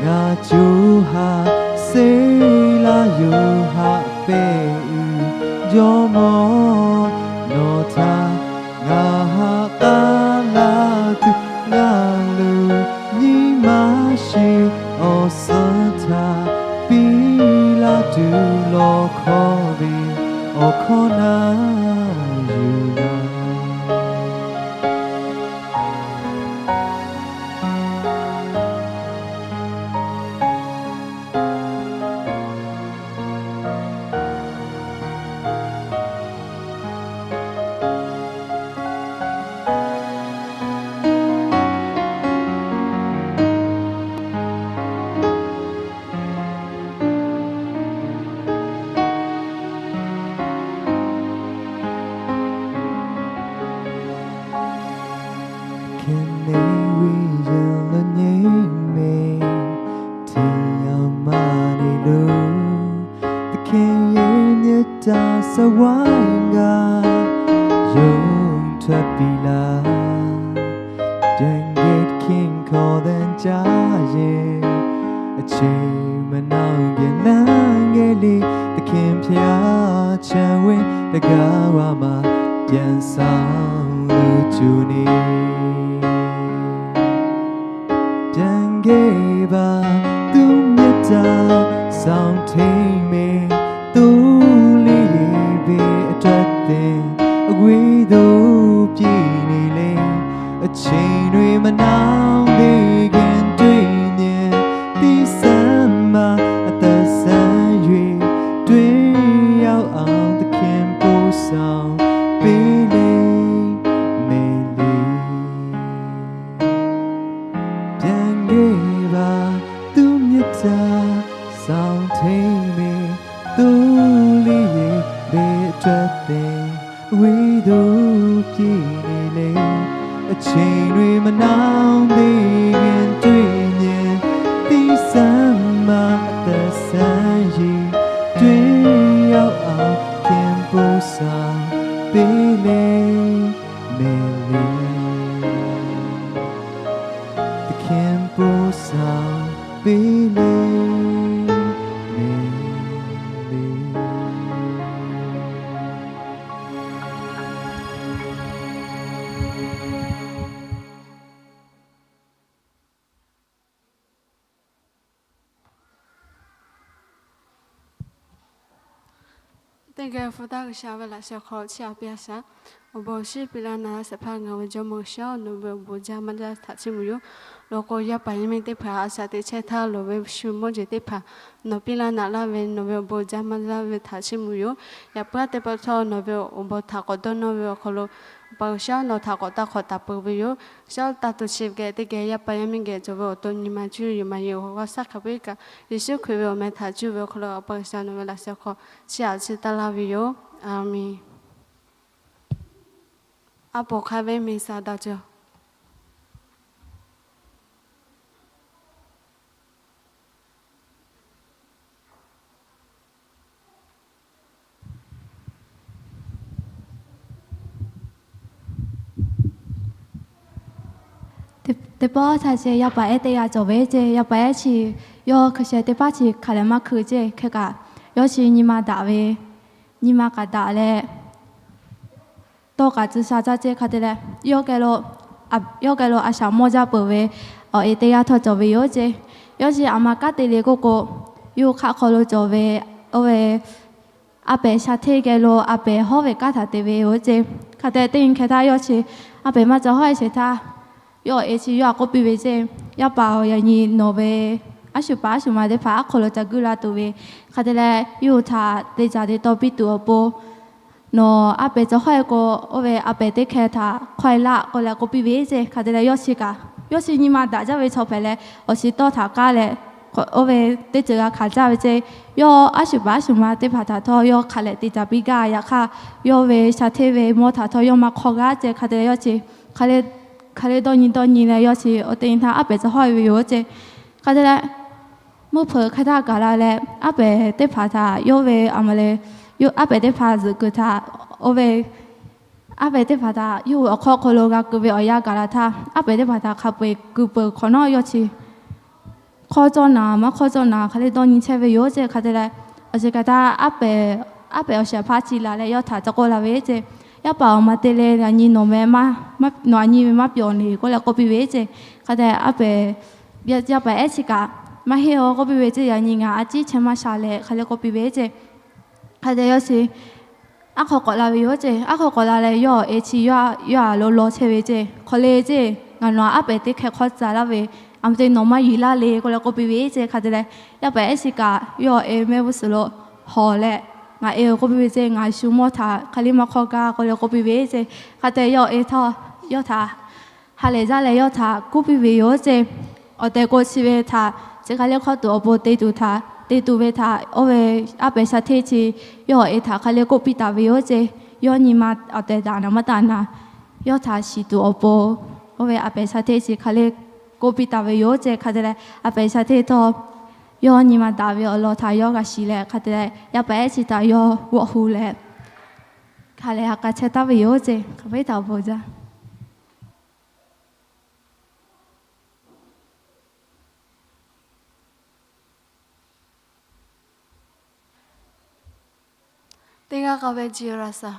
ngaˬ co ha seˉ laˇ yoˬ. Haꞈ pehˍ uiˍ jawˇ mawˬ nawˬ htaꞈ ngaˬ ha k'aˉ laˇ tuˬ, ngaˬ lo nyi ma shiˍ awˬ suhˉ htaꞈ piˇ laˇ tuˬ, lawˬ hkawˇ ve awˬ hkawˇ naˉ yuˬ laˇ. Hk'e ne ve yaˇ lo nyi meh, hti yaˇ maˇ ne lo. သခင်ရဲ့ မေတ္တာ စိတ်ဝမ်းက ယုံထွက်ပြီလား။ ပြန်ကယ် သခင်ခေါ်သံကြားရင် အချိန်မနှောင့်ခင် လမ်းငယ်လေး သခင်ဘုရား ခြံဝင်းတံခါးဝမှာ ပြန်ဆောင် co ne. ပြန်ခဲ့ပါ သူ့မျက်နှာ စောင့်ထိန်းမယ် သိုးလေးရေ ဘယ်အတွက်သင် အဝေးသို့ ပြေးနေလဲ အချိန်တွေ မနှောင်းသေးခင် တွေ့မြင် သီးဆန်းမှာ အသက်ဆန်း၍ တွေ့ရောက်အောင် သခင်ပို့ဆောင်ပေးလိမ့်မယ်လေ။ ပြန်ခဲ့ပါ သူ့မျက်နှာ စောင့်ထိန်းမယ် သိုးလေးရေ ဘယ်အတွက်သင် အဝေးသို့ ပြေးနေလဲ အချိန်တွေ မနှောင်းသေးခင် တွေ့မြင် သီးဆန်းမှာ အသက်ဆန်း၍ တွေ့ရောက်အောင် သခင်ပို့ဆောင်ပေးလိမ့်မယ်လေ။ သခင်ပို့ဆောင်ပေးလိမ့်မယ်လေ။ သင်္ကြန် Futa G'uiˬsha ve laꞈ sheh hk'aw chiˇ aꞈ piˇ a shaꞈ. Awˬ bon awˬ shinˉ piˇ laˇ naꞈ laˇ shehˍ hpaˇ ngaˬ ve Jawˇmawˇ G'uiˬsha-oˬ, nawˬ ve awˬ bon jaˇ maˇ jaˇ htaꞈ chiˇ mvuh yoˬ. Lawˬ k'o, yaˇ paˍ yaˇ miˇ teˇ hpaˍ a shaꞈ teꞈ chehˇ htaˇ, nawˬ ve shu mawˇ jeˬ teˇ hpaˍ nawˬ piˇ laˇ naꞈ laˇ ve, nawˬ ve awˬ bon jaˇ maˇ jaˇ ve htaꞈ chiˇ mvuh yoˬ. Yaꞈ puiˉ aˉ teˇ pawˆ htawˇ nawˬ ve awˬ bon htaꞈ k'awꞈ dawˇ nawˇ ve awˬ hk'aw lo, Awˬ pa G'uiˬsha nawˬ htaꞈ k'awꞈ taˇ hk'awꞈ taˍ peuˬ ve yoˬ. Shaˉ taˇ to chi geh teˇ geh yaˇ paˍ yaˇ miˇ geh cawˬ ve awˬ to nyi ma cuˇ yuˬ maˍ yeˬ awˬ g'aˇ shaˉ hk'a peu-eˬ kaꞈ, Yeˍsuˆ Hkriꞈ ve awˬ meh htaꞈ cuˇ ve awˬ hk'aw lo, Awˬ pa G'uiˬsha nawˬ ve laꞈ sheh hk'aw chiˇ aꞈ chiˇ taˇ laˇ ve yoˬ. A menˬ. A poˍ hk'a ve miˬ saˍ daꞈ cawˬ. Teˇ pawˆ htaˇ ceh yaˇ paˍ ehˉ teˇ g'aˇ cawˬ ve ceˇ. Yaˇ paˍ ehˉ chi yawˇ hkui sheh teˇ paˉ chi hk'a lehˬ maˇ hkui ceˇ. Hk'e kaꞈ yawˇ chi nyi ma daꞈ ve, nyi ma kaꞈ daꞈ leh, tawˇ kaꞈ tcuh sha caˇ ceˇ. Hk'a te leh, yawˇ geh lo a shaꞈ mawˇ jaˇ peuˬ ve awˬ e teˇ g'aˇ htawˇ cawˬ ve yoˬ ceˇ. Yawˇ chi aˬ ma kanˉ te le k'oˆ k'o, yawˇ hk'aˆ hk'aw lo cawˬ ve oˇ ve a pehˬ sha hteˇ geh lo a pehˬ hawˉ ve kanˉ htaꞈ te ve yoˬ ceˇ. Hk'a te teˇ nyi hkeh htaˇ yawˇ chi a pehˬ maˇ ca hawˉ e sheˍ htaˇ, yawˇ awˬ e chi yawˇ htaꞈ k'oˆ piˇ ve ceˇ. Yaˇ paˍ-oˬ, yaꞈ nyi nawˬ ve a shu paˍ a shu ma teˇ hpaˍ aˉ hk'aw lo ca guˇ la tuˬ ve, hk'a te leh yawˇ hui htaꞈ te caˍ te taw piˇ tuˬ awˬ pon nawˬ a pehˬ ca hawˉ e k'o, oˇ ve a pehˬ teˇ hkeh htaꞈ hk'aw e laˆ k'oˆ leh k'oˆ piˇ ve ceˇ. Hk'a te leh yawˇ chi kaꞈ, yawˇ chi nyi ma daꞈ jaˇ ve chaw hpehꞈ leh, awˬ shiˍ tawˇ htaꞈ k'aˉ leh, oˇ ve teˇ ceuˬ g'a hkanˍ caˇ ve ceˇ. Yawˇ a shu paˍ a shu ma teˇ hpaˍ htaꞈ htawˇ yawˇ hk'a lehˬ te caˍ piˇ gaˇ. Yaꞈ hk'aˇ, yawˇ ve sha hteˇ ve mawˇ htaꞈ htawˇ yawˇ maˇ hk'aw gaˇ ceˇ. Hk'a te leh yawˇ chi hk'a leh dawˇ nyi dawˇ nyi leh, yawˇ chi awˬ te nyi htaˇ a pehˬ ca hawˉ e ve yoˬ ceˇ. Hk'a te leh, mvuhˇ hpeuꞈ hk'e htaˇ gaˬ la leh, a pehˬ teˇ hpaˍ htaꞈ yawˇ ve a ma le, a pehˬ teˇ hpaˍ zuhꞈ kuiˬ htaꞈ, oˇ ve a pehˬ teˇ hpaˍ htaꞈ yawˇ hui awˬ hk'aw hk'aw lo g'a keu ve awˬ yanˇ gaˬ la htaˇ, a pehˬ teˇ hpaˍ htaꞈ hk'a peu-eˬ keu peuˬ hk'awꞈ nawˉ, yawˇ chi hk'awˇ cawˇ naˍ maˇ hk'awˇ cawˇ naˍ hk'a leh dawˇ nyi chehˇ ve yoˬ ceˇ. Hk'a te leh, awˬ ceuˬ kaꞈ htaˇ a pehˬ awˬ shehˍ hpaˇ chi laˬ leh yawˇ htaꞈ ca k'oˆ la ve ceˇ. Yaˇ paˍ-oˬ, maˇ te le, yaꞈ nyi nawˬ meh, nawˬ aꞈ nyi ve maˇ pyawˬ neˬ k'oˆ leh k'oˆ piˇ ve ceˇ. Hk'a te a pehˬ, yaˇ paˍ ehˉ chi kaꞈ, maˇ heˆ-oˬ k'oˆ piˇ ve ceˇ. Yaꞈ nyi ngaˬ a ciˉ chehˇ maˇ sha leh hk'a leh k'oˆ piˇ ve ceˇ. Hk'a te yawˇ chi aˉ hk'aw k'awꞈ la ve yoˬ ceˇ. Aˉ hk'aw k'awꞈ la leh yawˇ awˬ e chi yawˇ aˬ lo law chehˇ ve ceˇ. Hk'aw le ceˇ, ngaˬ nawˬ aˉ pehˬ teˇ hkeh hk'awˇ tcuh laˇ ve, aˬ ma te nawˬ maˇ yuˬ laˇ le k'oˆ leh k'oˆ piˇ ve ceˇ. Hk'a te leh, yaˇ paˍ ehˉ chi kaꞈ yawˇ awˬ e mehˆ g'uˇ suhˍ lo hawˬ leh, ngaˬ e-oˬ k'oˆ piˇ ve ceˇ. Ngaˬ shu mawˇ htaꞈ hk'a liˇ maˇ hk'awˇ gaˇ k'oˆ leh k'oˆ piˇ ve ceˇ. Hk'a te yawˇ awˬ e htawˇ yawˇ htaꞈ ha lehˬ jaˇ leh yawˇ htaꞈ kuˉ piˇ ve yoˬ ceˇ. Awˬ tehˬ k'o chi ve htaꞈ chi hk'a leh hk'awˇ tuˬ awˬ pon te tuˬ htaꞈ te tuˬ ve htaꞈ, oˇ ve aˉ pehˬ sha hteˇ chi yawˇ awˬ e htaꞈ hk'a leh k'oˆ piˇ taˍ ve yoˬ ceˇ. Yawˇ nyi ma awˬ tehˬ daꞈ naˍ maˇ daꞈ naˍ, yawˇ htaꞈ shiˍ tuˬ awˬ pon, oˇ ve aˉ pehˬ sha hteˇ chi hk'a leh k'oˆ piˇ taˍ ve yoˬ ceˇ. Hk'a te leh, aˉ pehˬ sha hteˇ htawˇ yawˇ nyi ma daꞈ ve awˬ lawn htaꞈ yawˇ g'a shiˍ leh, hk'a te leh, yaˇ paˍ ehˉ chi htaꞈ yawˇ g'awˆ hu leh, hk'a leh ha k'a chehˇ taˍ ve yoˬ ceˇ. Hk'aˬ hk'e htaꞈ awˬ bon jaˇ. Teˇ g'aˇ k'a ve Jiˇraˍsaˍ.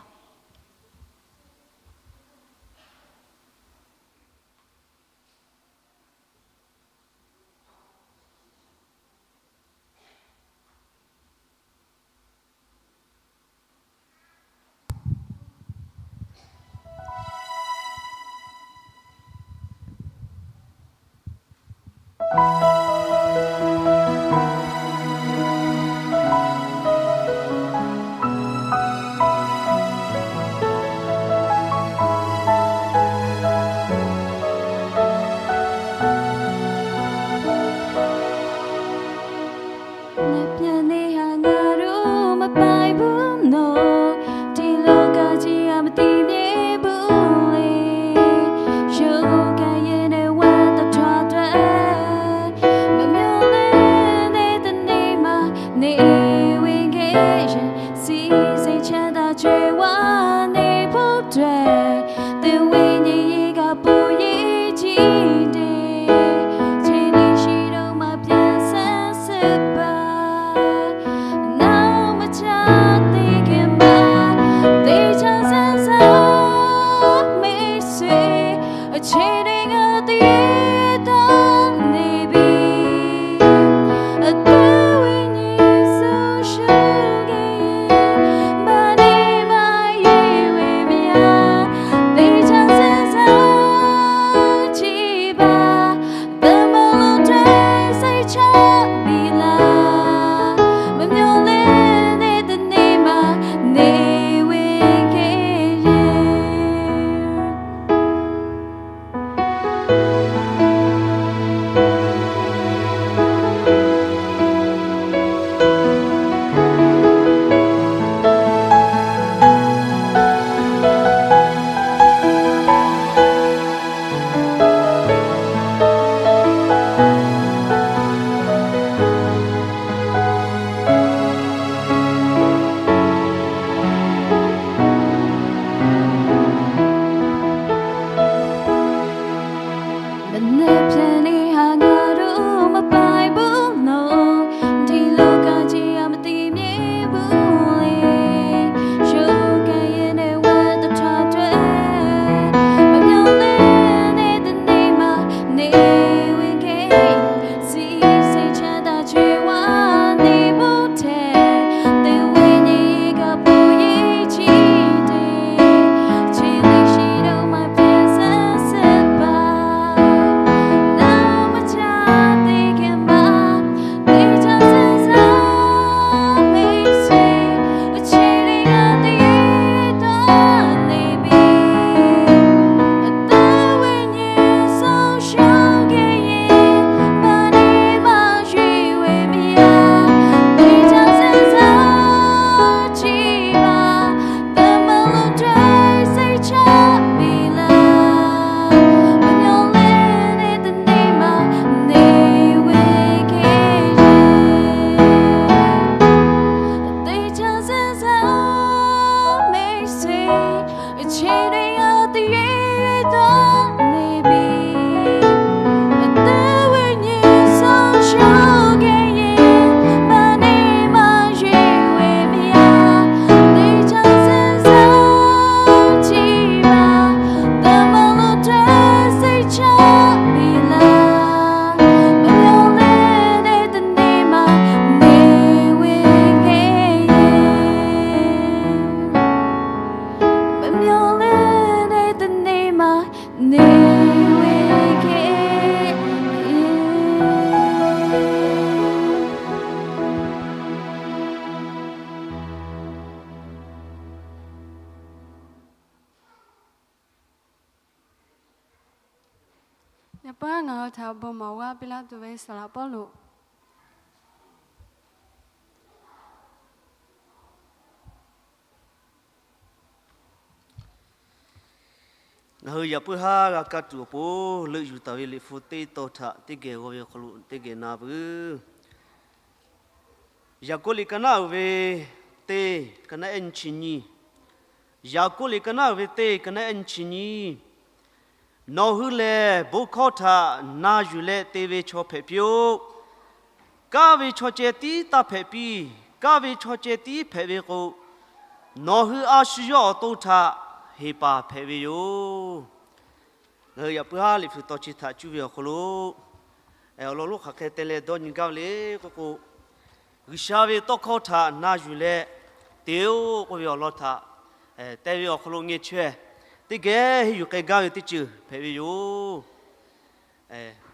Nehˬ hpehꞈ le ha ngaˬ hui maˇ paiˍ buˇ nawˬ, teˇ loˉ kaꞈ ce a ma te mehˍ buˇ le. Sho kaꞈ yehˬ nehˬ wa taꞈ htaˇ caweh, mvuhˇ miˬ leh nehˬ teˇ nehˬ ma neˇ ve kehˬ, shiˍ shehˍ chaˇ taˇ chehˇ wa neˇ buˇ hteꞈ, teˇ ve nyi kaꞈ pon yeˇ chi te, chi ve shiˍ lo maˇ hpehꞈ suhˉ suhˉ paˍ, naˍ maˇ caˇ teˇ geh maˇ teˇ caˇ suhˉ suhˉ mehˍ sheˍ, chi teˇ g'aˇ teˇ taˇ neˇ piˇ, teˇ ve nyi suhˉ shuˉ geh yeˇ maˇ neˇ maˇ sheˍ ve miˇ yaˇ, teˇ caˇ suhˉ suhˉ chi maˇ teˇ maˇ lo chehˇ sheˍ chaˇ piˇ laˇ. Mvuhˇ miˬ leh nehˬ teˇ nehˬ ma neˇ ve kehˬ, teˇ caˇ suhˉ suhˉ mehˍ sheˍ, chi teˇ g'aˇ teˇ taˇ neˇ piˇ, teˇ ve nyi suhˉ shuˉ geh yeˇ maˇ neˇ maˇ sheˍ ve miˇ yaˇ, teˇ caˇ suhˉ suhˉ chi maˇ teˇ maˇ lo chehˇ sheˍ chaˇ piˇ laˇ. Mvuhˇ miˬ leh nehˬ teˇ nehˬ ma neˇ ve kehˬ, mvuhˇ miˬ leh nehˬ teˇ nehˬ ma neˇ ve kehˬ. Yaꞈ puiˉ haˉ ngaˬ hui htaꞈ bon maˍ g'a piˇ laˇ tuˬ ve saˍ laꞈ Pawˇluꞈ. Ngaˬ hui yaꞈ puiˉ haˉ g'a kaˇ tuˬ awˬ pon leuˆ yuˬ taˍ ve liꞈ hpu teˇ tawn htaꞈ teˇ geh g'aw ve awˬ hk'aw lo teˇ geh na peuˬ. Yaˍkoˆ liꞈ ka naˉ uiˍ ve teˇ, ka naˉ ehˉ nyi chi nyiˇ. Yaˍkoˆ liꞈ ka naˉ uiˍ ve teˇ, ka naˉ ehˉ nyi chi nyiˇ. Nawˬ hui lehˬ bon hkawˇ htaꞈ na yuˬ leh te ve chaw hpehꞈ piˇ-oˆ. Kaˇ ve chaw ceh tiˉ taˇ hpehꞈ piˇ. Kaˇ ve chaw ceh tiˉ hpehꞈ ve k'o, nawˬ hui a shu yawˇ awˬ to htaꞈ heˍ paˍ hpehꞈ ve yoˬ. Ngaˬ hui yaꞈ puiˉ haˉ liꞈ hpu tawn chi htaꞈ cuˇ ve awˬ hk'aw lo, awˬ lawn lonˉ hk'aˬ hk'e te leh dawˇ nyi gaˇ ve le k'oˆ k'o, G'uiˬsha ve tawˇ hkawˇ htaꞈ na yuˬ leh te-oˆ k'oˆ ve awˬ lawn htaꞈ te ve awˬ hk'aw lo ngeh chaweh teˇ geh henˇ yuˬ k'ai gaˇ ve teˇ ceuˬ hpehꞈ ve yoˬ.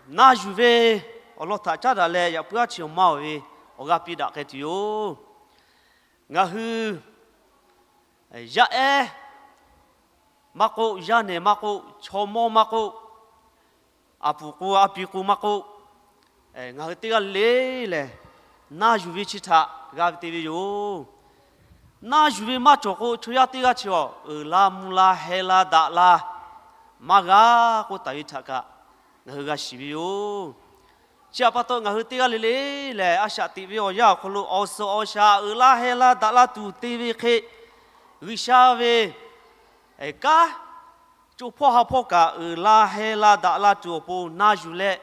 Na yuˬ ve awˬ lawn htaꞈ caˉ daꞈ leh yaꞈ puiˉ haˉ chi awˬ maˇ awˬ ve awˬ g'aˇ piˇ daꞈ k'ai tuˬ yoˬ. Ngaˬ hui yaˇ ehˉ maˇ k'oˆ, yaˇ nehˬ maˇ k'oˆ, chaw mawˇ maˇ k'oˆ, a puˍ k'o a pi k'o maˇ k'oˆ, ngaˬ hui teˇ g'aˇ le le lehˬ, na yuˬ ve chi htaꞈ g'a ve te ve yoˬ. Na yuˬ ve maˇ cawˬ k'o, chaw yaˇ teˇ g'aˇ chi awˬ uiˍ la mvuh la heh la daꞈ la maˇ g'a k'oˆ taˍ ve htaꞈ kaꞈ ngaˬ hui g'a shiˍ ve yoˬ. Chi htaꞈ pa taw ngaˬ hui teˇ g'aˇ le le lehˬ, a shaꞈ teꞈ ve awˬ yanˇ awˬ hk'aw lo awˬ suhˍ awˬ shaˍ uiˍ la heh la daꞈ la tuˬ te ve hk'e, G'uiˬsha ve kanˉ co hpawˇ ha hpawˇ kaꞈ uiˍ la heh la daꞈ la tuˬ awˬ pon na yuˬ leh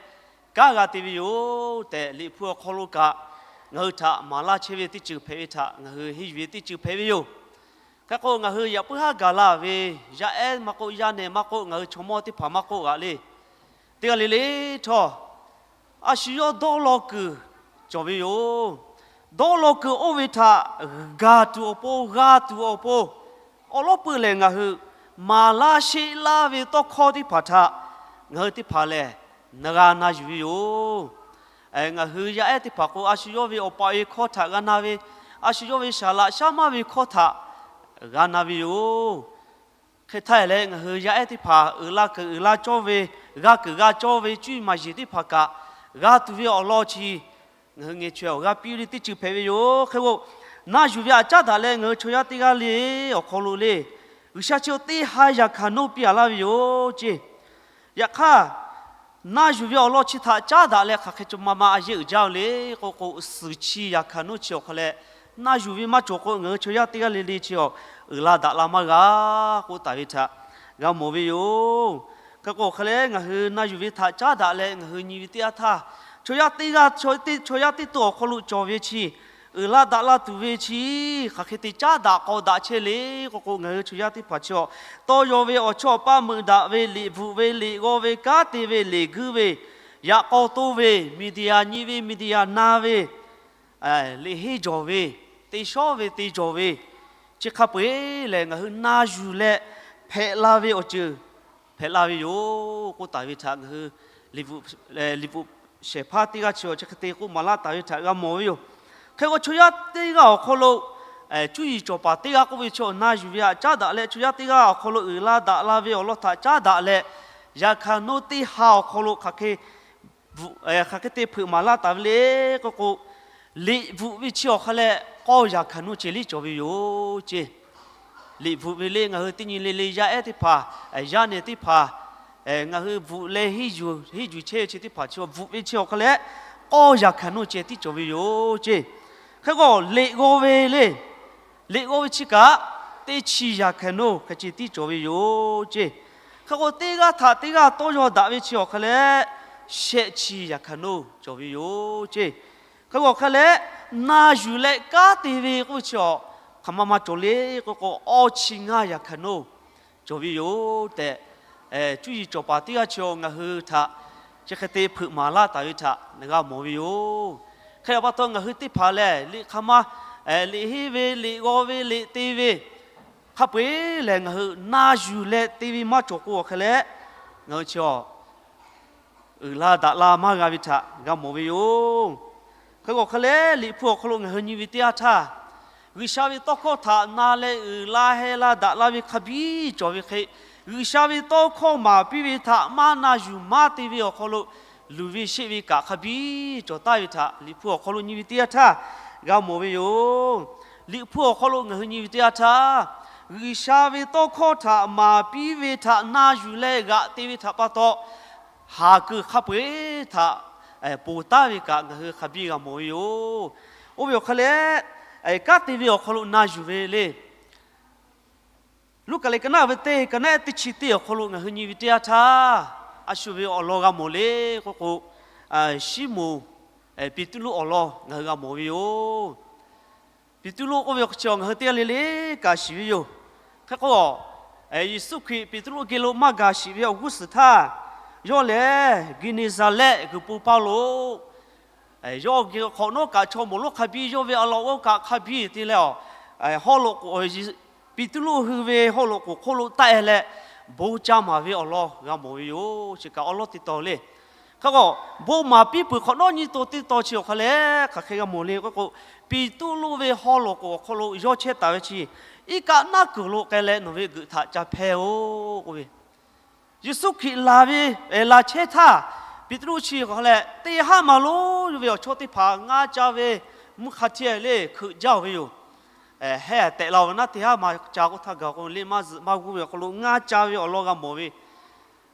kanˉ g'a te ve yoˬ tehꞈ, Liꞈ hpu awˬ hk'aw lo kaꞈ ngaˬ hui htaꞈ maˍ laˇ chehˇ ve teˇ ceuˬ hpehꞈ ve htaꞈ ngaˬ hui henˇ yuˬ ve teˇ ceuˬ hpehꞈ ve yoˬ. Hk'e k'o, ngaˬ hui yaꞈ puiˉ haˉ gaˬ la ve yaˇ ehˉ maˇ k'oˆ, yaˇ nehˬ maˇ k'oˆ, ngaˬ hui chaw mawˇ teˇ hpaˍ maˇ k'oˆ g'aꞈ le, teˇ g'aˇ le le htawˇ, a shu yawˇ dawˇ law kuiˬ cawˬ ve yoˬ. Dawˇ law kuiˬ oˇ ve htaꞈ gaˬ tuˬ awˬ pon, g'a tuˬ awˬ pon, awˬ lawn peuˬ lehˬ ngaˬ hui maˍ laˇ sheˆ laˇ ve tawˇ hkawˇ teˇ hpaˍ htaꞈ ngaˬ hui teˇ hpaˍ lehˬ na g'a na yuˬ ve yoˬ. Ngaˬ hui yaˇ ehˉ teˇ hpaˍ k'o, a shu yawˇ ve awˬ pa ve hkawˇ htaꞈ g'a na ve, a shu yawˇ ve saˍ laꞈ shaˉ maˇ ve hkawˇ htaꞈ g'a na ve yoˬ. Hk'e htaˇ leh, ngaˬ hui yaˇ ehˉ teˇ hpaˍ uiˍ la kuiˬ uiˍ la cawˇ ve, g'a kuiˬ g'a cawˇ ve cuˇ yiˍ maˍ yiˍ teˇ hpaˍ kaꞈ g'a tuˬ ve awˬ lawn chi ngaˬ hui ngeh chaweh awˬ g'aˇ piˇ ve teˇ ceuˬ hpehꞈ ve yoˬ. Hk'e k'o, na yuˬ ve htaꞈ caˉ daꞈ leh ngaˬ hui chaw yaˇ teˇ g'aˇ le awˬ hk'aw lo le, G'uiˬsha chi teˇ ha yaꞈ hkaˍ nuˇ piˇ a laˇ ve yoˬ ceˇ. Yaꞈ hk'aˇ, na yuˬ ve awˬ lawn chi htaꞈ caˉ daꞈ leh hk'aˬ hk'e ca ma ma a yeˇ uiˍ jaˇ ve le k'oˆ k'o, suhˍ chi yaꞈ hkaˍ nuˇ chi awˬ hk'aw leh, na yuˬ ve maˇ cawˬ k'o, ngaˬ hui chaw yaˇ teˇ g'aˇ le le chi awˬ uiˍ la daꞈ la maˇ g'a k'oˆ taˍ ve htaꞈ g'a mawˬ ve yoˬ. Hk'e k'o hk'e leh ngaˬ hui na yuˬ ve htaꞈ caˉ daꞈ leh ngaˬ hui nyi ve teˇ yanˇ htaˇ, chaw yaˇ teˇ g'aˇ, chaw yaˇ teˇ tuˬ awˬ hk'aw lo cawˬ ve chi, uiˍ la daꞈ la tuˬ ve chi, hk'aˬ hk'e te caˉ daꞈ k'aw daꞈ chehˇ le k'oˆ k'o, ngaˬ hui chaw yaˇ teˇ hpaˍ chi awˬ tawˇ yaw ve awˬ chawˇ awˬ paˇ meuꞈ daꞈ ve, liꞈ bvuhꞈ ve, liꞈ g'aw ve, kanˉ te ve, liꞈ guiˇ ve, yaꞈ k'aw toˇ ve, media nyi ve, media na ve, liꞈ henˇ jawˬ ve, te shawˉ ve te jawˬ ve, chi hk'a peu-eˬ lehˬ ngaˬ hui na yuˬ leh hpehꞈ la ve awˬ ceuˬ hpehꞈ la ve yoˬ k'oˆ taˍ ve htaꞈ ngaˬ hui liꞈ bvuhꞈ shehˍ hpaˇ teˇ g'aˇ chi awˬ chi hk'e te k'oˆ maˍ laˇ taˍ ve htaꞈ g'a mawˬ ve yoˬ. Hk'e k'o chaw yaˇ teˇ g'aˇ awˬ hk'aw lo cuˇ yiˍ cawˬ paˍ teˇ g'aˇ k'oˆ ve chi awˬ na yuˬ ve htaꞈ caˉ daꞈ leh, chaw yaˇ teˇ g'aˇ awˬ hk'aw lo uiˍ la daꞈ la ve awˬ lawn htaꞈ caˉ daꞈ leh, yaꞈ hkanˍ nuˇ teˇ ha awˬ hk'aw lo hk'aˬ hk'e hk'aˬ hk'e te hpeuꞈ maˍ laˇ taˍ ve le k'oˆ k'o, liꞈ bvuhꞈ ve chi awˬ hk'a leh k'awˇ yaꞈ hkanˍ nuˇ ceh liˇ cawˬ ve yoˬ ceˇ. Liꞈ bvuhꞈ ve le ngaˬ hui teˇ nyi le le yaˇ ehˉ teˇ hpaˍ, yaˇ nehˬ teˇ hpaˍ, ngaˬ hui bvuhꞈ leh henˇ yuˬ chehˇ ve chi teˇ hpaˍ chi bvuhꞈ ve chi awˬ hk'a leh k'awˇ yaꞈ hkanˍ nuˇ ceh tiˉ cawˬ ve yoˬ ceˇ. Hk'e k'o liꞈ g'aw ve le, liꞈ g'aw ve chi kaꞈ teˇ chi yaꞈ hkanˍ nuˇ hk'e ceh tiˉ cawˬ ve yoˬ ceˇ. Hk'e k'o teˇ g'aˇ htaꞈ teˇ g'aˇ tawˇ yaw daꞈ ve chi awˬ hk'a leh shehˆ chi yaꞈ hkanˍ nuˇ cawˬ ve yoˬ ceˇ. Hk'e k'o hk'a leh na yuˬ leh kanˉ te ve k'oˆ ve chi awˬ hk'aˬ ma ma cawˬ le k'oˆ k'o, awˇ chi ngaˇ yaꞈ hkanˍ nuˇ cawˬ ve yoˬ tehꞈ, cuˇ yiˍ cawˬ paˍ teˇ g'aˇ chi awˬ ngaˬ hui htaꞈ chi hk'e te hpeuꞈ maˍ laˇ taˍ ve htaꞈ g'a mawˬ ve yoˬ. Hk'e pa taw ngaˬ hui teˇ hpaˍ lehˬ liꞈ hk'a ma, liꞈ henˇ ve, liꞈ g'aw ve, liꞈ te ve, hk'a peu-eˬ lehˬ ngaˬ hui na yuˬ leh te ve maˇ cawˬ k'o awˬ hk'a leh, ngaˬ hui chi awˬ uiˍ la daꞈ la maˇ g'a ve htaꞈ g'a mawˬ ve yoˬ. Hk'e k'o hk'a leh liꞈ hpu awˬ hk'aw lo ngaˬ hui nyi ve teˇ yanˇ htaˇ, G'uiˬsha ve tawˇ hkawˇ htaꞈ na leh uiˍ la heh la daꞈ la ve hk'a biˇ cawˬ ve hk'e, G'uiˬsha ve tawˇ hkawˇ maˍ piˇ ve htaꞈ maˇ na yuˬ maˇ te ve awˬ hk'aw lo, luˬ ve sheˆ ve kaꞈ hk'a biˇ cawˬ taˍ ve htaꞈ liꞈ hpu awˬ hk'aw lo nyi ve teˇ yanˇ htaˇ g'a mawˬ ve yoˬ. Liꞈ hpu awˬ hk'aw lo ngaˬ hui nyi ve teˇ yanˇ htaˇ, G'uiˬsha ve tawˇ hkawˇ htaꞈ maˍ piˇ ve htaꞈ na yuˬ leh g'aꞈ te ve htaꞈ pa taw, haˍ kuiˬ hk'a peu-eˬ htaꞈ ponˬ taˍ ve kaꞈ ngaˬ hui hk'a biˇ g'a mawˬ ve yoˬ. Oˇ ve awˬ hk'a leh, kanˉ te ve awˬ hk'aw lo na yuˬ ve le. Luˉkaꞈ liꞈ ka naˆ ve teˇ, ka naˆ ehˉ teˇ chi teˇ awˬ hk'aw lo ngaˬ hui nyi ve teˇ yanˇ htaˇ, a shu ve awˬ lawn g'a mawˬ le k'oˆ k'o, Siˉmonˍ Peˍtruˆ awˬ lawn ngaˬ hui g'a mawˬ ve yoˬ. Peˍtruˆ k'oˆ ve awˬ hk'aw lo ngaˬ hui teˇ g'aˇ le le kaꞈ shiˍ ve yoˬ. Hk'e k'o, Yeˍsuˆ Hkriꞈ Peˍtruˆ geh lo maˇ gaˬ sheˍ ve awˬ g'uˇ suhˍ htaˇ, yawˇ lehˬ Geˍneˍzaˍrehˆ g'uiˬ po paˇ lo yawˇ geh hk'awꞈ nawˉ kaꞈ chaw mawˬ lonˉ hk'a biˇ, yawˇ ve a laꞈ g'awˇ kaꞈ hk'a biˇ te leh, hawˉ lo k'o, Peˍtruˆ hui ve hawˉ lo k'oˍ hk'oˆ lo taˆ e leh, bon ca maˍ ve awˬ lawn g'a mawˬ ve yoˬ. Chi kaꞈ awˬ lawn teˇ tawn le. Hk'e k'o, bon maˍ piˇ peuˬ hk'awꞈ nawˉ nyi to teˇ tawn chi awˬ hk'a leh hk'aˬ hk'e g'a mawˬ le k'oˆ k'o, Peˍtruˆ ve hawˉ lo k'oˍ awˬ hk'aw lo yawˇ chehˇ taˍ ve chi, iˉ kaˆ naˆ kuiˬ lo k'ai leh nawˬ ve g'euꞈ htaꞈ ca hpehˇ-oˆ k'oˆ ve, Yeˍsuˆ Hkriꞈ laˬ ve, laˬ chehˇ htaˇ, Peˍtruˆ chi awˬ hk'a leh teˇ haˉ ma lonˉ yawˇ ve awˬ chawˇ teˇ hpaˍ ngaˇ ca ve mvuhˇ hk'a hteˇ le hkeuꞈ jaˇ-oˬ ve yoˬ. Heh tehꞈ la-oˬ ve naˉ, teˇ haˉ ma ca k'oˆ htaˇ gaˬ k'o, liꞈ maˇ zuhꞈ maˇ g'uˇ ve awˬ hk'aw lo ngaˇ ca ve awˬ lawn g'a mawˬ ve.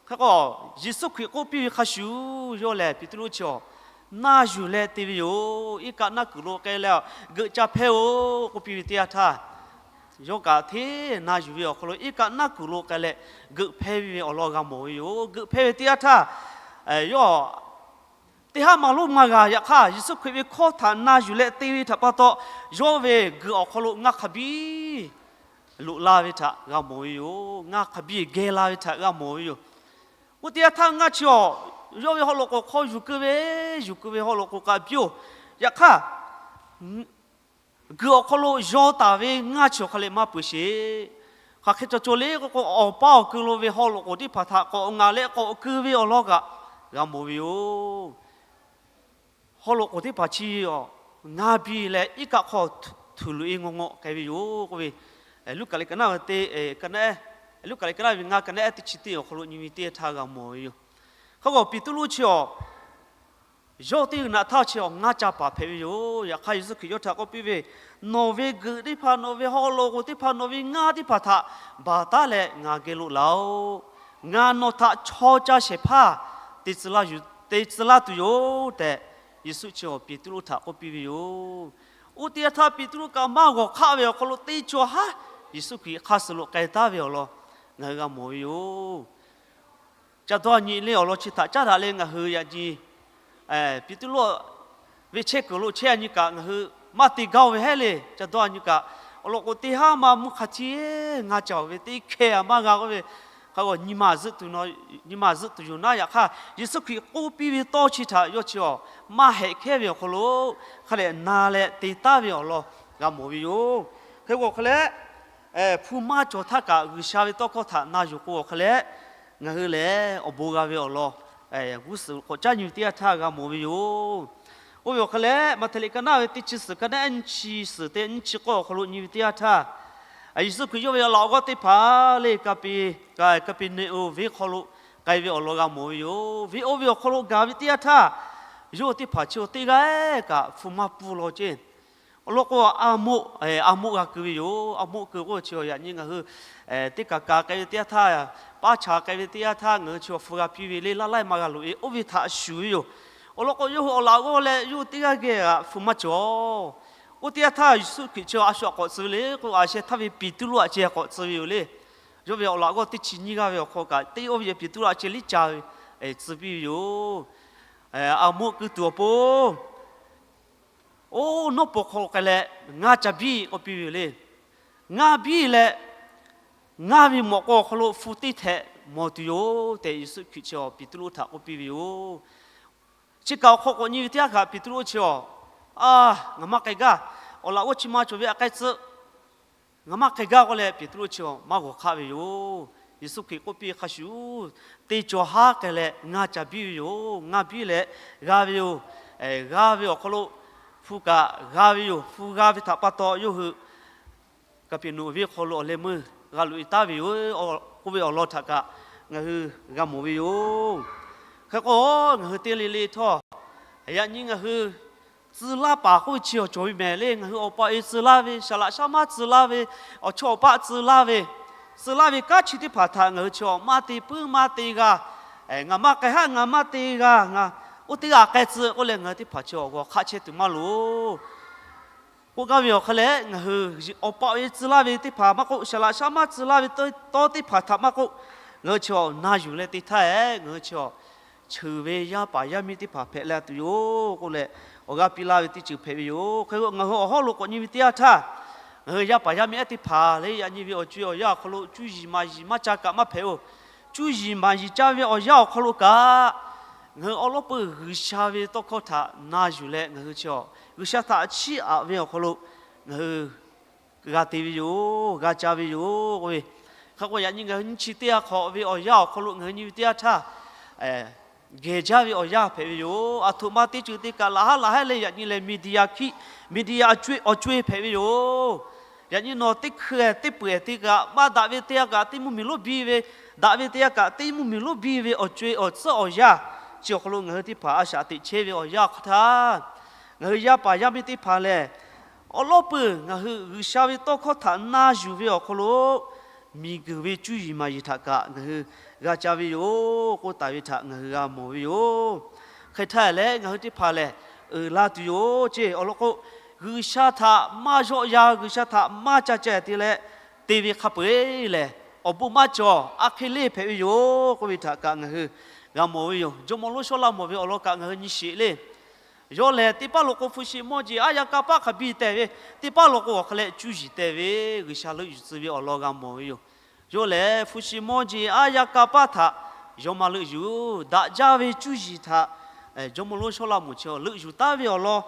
Hk'e k'o, Yeˍsuˆ Hkriꞈ k'oˆ piˇ ve hk'a shuˍ, yawˇ lehˬ Peˍtruˆ chi awˬ na yuˬ leh te ve yoˬ. Iˉ kaˆ naˆ kuiˬ lo k'ai leh g'euꞈ ca hpehˇ-oˆ k'oˆ piˇ ve teˇ yanˇ htaˇ, yawˇ kaꞈ hteˇ na yuˬ ve awˬ hk'aw lo iˉ kaˆ naˆ kuiˬ lo k'ai leh g'euꞈ hpehˇ ve awˬ lawn g'a mawˬ ve yoˬ. G'euꞈ hpehˇ ve teˇ yanˇ htaˇ, yawˇ teˇ haˉ ma lonˉ maˇ g'a. Yaꞈ hk'aˇ, Yeˍsuˆ Hkriꞈ ve hkawˇ htaꞈ na yuˬ leh te ve htaꞈ pa taw, yawˇ ve g'euꞈ awˬ hk'aw lo ngaˇ hk'a biˇ loꞈ la ve htaꞈ g'a mawˬ ve yoˬ. Ngaˇ hk'a biˇ geh la ve htaꞈ g'a mawˬ ve yoˬ. Oˇ teˇ yanˇ htaˇ ngaˇ chi awˬ, yawˇ ve hawˉ lo k'oˍ hk'aw yuˬ keu ve, yuˬ keu ve hawˉ lo k'oˍ kaꞈ biˇ-oˬ. Yaꞈ hk'aˇ, g'euꞈ awˬ hk'aw lo yaw taˍ ve ngaˇ chi awˬ hk'a leh maˇ peuˬ sheˍ. Hk'aˬ hk'e cawˬ cawˬ le k'oˆ k'o, awˬ paˇ awˬ keu lo ve hawˉ lo k'oˍ teˇ hpaˍ htaꞈ k'awꞈ ngaˍ leh k'awꞈ keu ve awˬ lawn kaꞈ g'a mawˬ ve yoˬ. Hawˉ lo k'oˍ teˇ hpaˍ chi awˬ ngaˇ biˇ leh iˉ kaˆ hk'aw htuˬ loꞈ-e ngawˬ ngawˆ k'ai ve yoˬ k'oˆ ve, Luˉkaꞈ liꞈ ka naˆ ve teˇ, ka naˆ ehˉ, Luˉkaꞈ liꞈ ka naˆ ve ngaˇ, ka naˆ ehˉ teˇ chi teˇ awˬ hk'aw lo nyi ve teˇ htaˇ g'a mawˬ ve yoˬ. Hk'e k'o, Peˍtruˆ chi awˬ yawˇ teˇ g'aˇ naꞈ htaˇ chi awˬ ngaˇ ca paˍ hpehꞈ ve yoˬ. Yaꞈ hk'aˇ, Yeˍsuˆ Hkriꞈ yawˇ htaꞈ k'oˆ piˇ ve, Nawˬ ve g'euꞈ teˇ hpaˍ, nawˬ ve hawˉ lo k'oˍ teˇ hpaˍ, nawˬ ve ngaˇ teˇ hpaˍ htaꞈ baˬ taˉ leh ngaˬ geh loꞈ laˬ-oꞈ. Ngaˬ nawˬ htaꞈ chaw ca shehˍ hpaˇ te tcuh laˇ tuˬ yoˬ tehꞈ, Yeˍsuˆ chi awˬ Peˍtruˆ htaꞈ k'oˆ piˇ ve yoˬ. Oˇ teˇ yanˇ htaˇ Peˍtruˆ kaꞈ maˇ g'awˬ hk'aˆ ve awˬ hk'aw lo teˇ cawˬ haˉ Yeˍsuˆ Hkriꞈ hk'aˇ suh lo k'ai taˍ ve awˬ lawn ngaˬ hui g'a mawˬ ve yoˬ. ca dawˇ a nyi le awˬ lawn chi htaꞈ caˉ daꞈ leh ngaˬ hui yaꞈ nyi Peˍtruˆ ve chehˇ kuiˬ lo chehˇ a nyi kaꞈ ngaˬ hui maˇ te gaˇ ve hehˉ le. Ca dawˇ a nyi kaꞈ awˬ lawn k'o, teˇ haˉ maˇ mvuhˇ hk'a htiˇ ngaˇ ca oˬ ve teˇ hkeh a maˇ g'a k'oˆ ve, hk'a nyi ma zuhˆ tuˬ yoˬ naˉ. Yaꞈ hk'aˇ, Yeˍsuˆ Hkriꞈ k'oˆ piˇ ve tawˇ chi htaꞈ yawˇ chi awˬ maˇ hehꞈ hkehˉ ve awˬ hk'aw lo hk'a dehꞈ na leh te taˉ ve awˬ lawn g'a mawˬ ve yoˬ. Hk'e k'o hk'a leh, hpu maˇ cawˬ htaˇ kaꞈ G'uiˬsha ve tawˇ hkawˇ htaꞈ na yuˬ k'o awˬ hk'a leh, ngaˬ hui lehˬ awˬ bon g'a ve awˬ lawn g'uˇ suhˍ k'awꞈ caˉ nyi ve teˇ yanˇ htaˇ g'a mawˬ ve yoˬ. Oˇ ve awˬ hk'a leh, Maꞈhtehˍ liꞈ ka naˆ ve teˇ chi suhˍ ka naˆ nyiˇ chi suhˍ teˇ nyiˇ chi k'awˇ awˬ hk'aw lo nyi ve teˇ yanˇ htaˇ, Yeˍsuˆ Hkriꞈ yawˇ ve awˬ laꞈ g'awˇ teˇ hpaˍ le, Kaˍpeˍneˍonˍ venˇ hk'aw lo k'ai ve awˬ lawn g'a mawˬ ve yoˬ. Venˇ oˇ ve awˬ hk'aw lo gaˬ ve teˇ yanˇ htaˇ, yawˇ teˇ hpaˍ chi teˇ g'aˇ kaꞈ hpu maˇ pfuhˇ law ceˇ. Awˬ lawn k'o, a moˆ, a moˆ g'a keu ve yoˬ. A moˆ keu k'oˆ chi yaꞈ nyi ngaˬ hui teˇ kaˬ kaˬ k'ai ve teˇ yanˇ htaˇ, paˉ chaꞈ k'ai ve teˇ yanˇ htaˇ ngaˬ hui chi awˬ hpu g'a piˇ ve le, laˇ laiˉ maˇ g'a loꞈ e. Oˇ ve htaꞈ shuˍ ve yoˬ. Awˬ lawn k'o, yawˇ hui awˬ laꞈ g'awˇ leh yawˇ hui teˇ g'aˇ geh g'aꞈ hpu maˇ cawˬ. Oˇ teˇ yanˇ htaˇ Yeˍsuˆ Hkriꞈ chi a shu a k'awꞈ tcuh ve le k'o, a sheh htaˇ ve Peˍtruˆ a ceh k'awꞈ tcuh ve yoˬ le. Yawˇ ve awˬ laꞈ g'awˇ teˇ chi nyiˇ g'aˇ ve awˬ hk'aw kaꞈ teˇ oˇ ve Peˍtruˆ a ceh liˇ ca ve tcuh piˇ ve yoˬ. A moˆ keu tuˬ awˬ pon oˇ nawˉ pawˍ hk'aw lo k'ai leh, ngaˇ ca biˇ k'oˆ piˇ ve yoˬ le. Ngaˇ biˇ leh, ngaˇ ve mawꞈ k'aw awˬ hk'aw lo hpu teˇ htehꞈ mawˬ tuˬ yoˬ tehꞈ Yeˍsuˆ Hkriꞈ chi awˬ Peˍtruˆ htaꞈ k'oˆ piˇ ve yoˬ. Chi kaꞈ awˬ hk'aw k'awꞈ nyi ve teˇ yanˇ htaˇ Peˍtruˆ chi awˬ, a, ngaˬ maˇ k'ai gaˇ. Awˬ laꞈ g'awˇ chi ma cawˬ ve a k'ai tcuh. Ngaˬ maˇ k'ai gaˇ k'oˆ leh Peˍtruˆ chi awˬ maˇ g'awˬ hk'aˆ ve yoˬ. Yeˍsuˆ Hkriꞈ k'oˆ piˇ hk'a shuˍ, teˇ cawˬ haˉ k'ai leh ngaˇ ca biˇ ve yoˬ. Ngaˇ biˇ leh g'a ve yoˬ. G'a ve awˬ hk'aw lo hpu kaꞈ g'a ve yoˬ. Hpu g'a ve htaꞈ pa taw yawˇ hui Kaˍpeˍneˍonˍ venˇ hk'aw lo awˬ leh meuˇ g'a loꞈ e taˉ ve yoˬ k'oˆ ve awˬ lawn htaꞈ kaꞈ ngaˬ hui g'a mawˬ ve yoˬ. Hk'e k'o, ngaˬ hui teˇ le le htawˇ, yaꞈ nyi ngaˬ hui tcuh laˇ paˍ k'oˆ ve chi awˬ cawˬ ve mehˍ le. Ngaˬ hui awˬ pa awˬ e tcuh laˇ ve, saˍ laꞈ shaˉ maˉ tcuh laˇ ve, awˬ chawˇ awˬ paˆ tcuh laˇ ve, tcuh laˇ ve kanˉ chi teˇ hpaˍ htaꞈ ngaˬ hui chi awˬ maˇ te puiˉ maˇ te g'a. Ngaˬ maˇ k'ai haˉ, ngaˬ maˇ te g'a, ngaˬ oˇ teˇ g'aˇ k'ai tcuh k'oˆ leh ngaˬ hui teˇ hpaˍ chi awˬ g'awˬ hk'aˆ chehˇ tuˬ maˇ loˍ. K'oˆ gaˇ ve awˬ hk'a leh, ngaˬ hui awˬ pa awˬ e tcuh laˇ ve teˇ hpaˍ maˇ k'oˆ, saˍ laꞈ shaˉ maˉ tcuh laˇ ve tawˇ teˇ hpaˍ htaꞈ maˇ k'oˆ, ngaˬ hui chi awˬ na yuˬ leh te htaˇ, ngaˬ hui chi awˬ cheuˬ ve yaˇ paˍ yaˇ miˇ teˇ hpaˍ hpehꞈ la tuˬ yoˬ k'oˆ leh, awˬ g'aˇ piˇ laˇ ve teˇ ceuˬ hpehꞈ ve yoˬ. Hk'e k'o, ngaˬ hui awˬ hawˉ lo k'awꞈ nyi ve teˇ yanˇ htaˇ, ngaˬ hui yaˇ paˍ yaˇ miˇ ehˉ teˇ hpaˍ le, yaꞈ nyi ve awˬ co e awˬ yanˇ awˬ hk'aw lo cuˇ yiˍ maˍ yiˍ maˇ ca kaꞈ maˇ hpehꞈ-oˬ. Cuˇ yiˍ maˍ yiˍ caˇ ve awˬ yanˇ awˬ hk'aw lo kaꞈ, ngaˬ hui awˬ lawˉ peuˬ G'uiˬsha ve tawˇ hkawˇ htaꞈ na yuˬ leh ngaˬ hui chi awˬ G'uiˬsha htaꞈ chiˇ aꞈ ve awˬ hk'aw lo ngaˬ hui g'a te ve yoˬ, g'a ca ve yoˬ k'oˆ ve. Hk'e k'o, yaꞈ nyi ngaˬ hui nyiˇ chi teˇ yanˇ hk'awꞈ ve awˬ yanˇ awˬ hk'aw lo ngaˬ hui nyi ve teˇ yanˇ htaˇ, gehˬ jaˇ ve awˬ yanˇ hpehꞈ ve yoˬ. Aˬ htoꞈ ma teˇ ceuˬ te kaꞈ laꞈ haˉ laꞈ haˉ leh yaꞈ nyi lehˬ media hkiˆ, media awˬ co e hpehꞈ ve yoˬ. Yaꞈ nyi nawˬ teˇ hkui teˇ peuˬ te kaꞈ maˇ daꞈ ve teˇ yanˇ kaꞈ teˇ mvuhˇmiˬ lonˉ biˇ ve, daꞈ ve teˇ yanˇ kaꞈ teˇ mvuhˇmiˬ lonˉ biˇ ve awˬ co e awˬ tcuhˉ awˬ yanˇ chi awˬ hk'aw lo ngaˬ hui teˇ hpaˍ a shaꞈ teꞈ chehˇ ve awˬ yanˇ awˬ hk'aˇ htaˇ, ngaˬ hui yaˇ paˍ yaˇ miˇ teˇ hpaˍ lehˬ, awˬ lawˉ peuˬ ngaˬ hui G'uiˬsha ve tawˇ hkawˇ htaꞈ na yuˬ ve awˬ hk'aw lo miˬguiˬ ve cuˇ yiˍ maˍ yiˍ htaꞈ kaꞈ ngaˬ hui g'a ca ve yoˬ k'oˆ taˍ ve htaꞈ ngaˬ hui g'a mawˬ ve yoˬ. Hk'e htaˇ leh ngaˬ hui teˇ hpaˍ lehˬ, uiˍ la tuˬ yoˬ ceˇ. Awˬ lawn k'o, G'uiˬsha htaꞈ maˇ yawˆ yan, G'uiˬsha htaꞈ maˇ ca ca te leh te ve hk'a peu-eˬ lehˬ, awˬ bon maˇ cawˬ, a hk'e le hpehꞈ ve yoˬ k'oˆ ve htaꞈ kaꞈ ngaˬ hui g'a mawˬ ve yoˬ. Jawˇmawˇ lonˉ shawˉ laˇ mawˬ ve awˬ lawn kaꞈ ngaˬ hui nyi sheˍ le. Yawˇ lehˬ, teˇ paˉ lo k'o hpu shi mawˇ jeˬ aˉ yaˇ kanˇ paˆ hk'a biˇ teh ve, teˇ paˉ lo k'o awˬ hk'a leh cuˇ yiˍ teh ve, G'uiˬsha leuˆ yuˬ tcuh ve awˬ lawn g'a mawˬ ve yoˬ. Yawˇ lehˬ, hpu shi mawˇ jeˬ aˉ yaˇ kanˇ paˆ htaꞈ yawˇ maˇ leuˆ yuˬ. Daꞈ jaˇ ve cuˇ yiˍ htaꞈ Jawˇmawˇ lonˉ shawˉ laˇ mawˬ chi leuˆ yuˬ taˉ ve awˬ lawn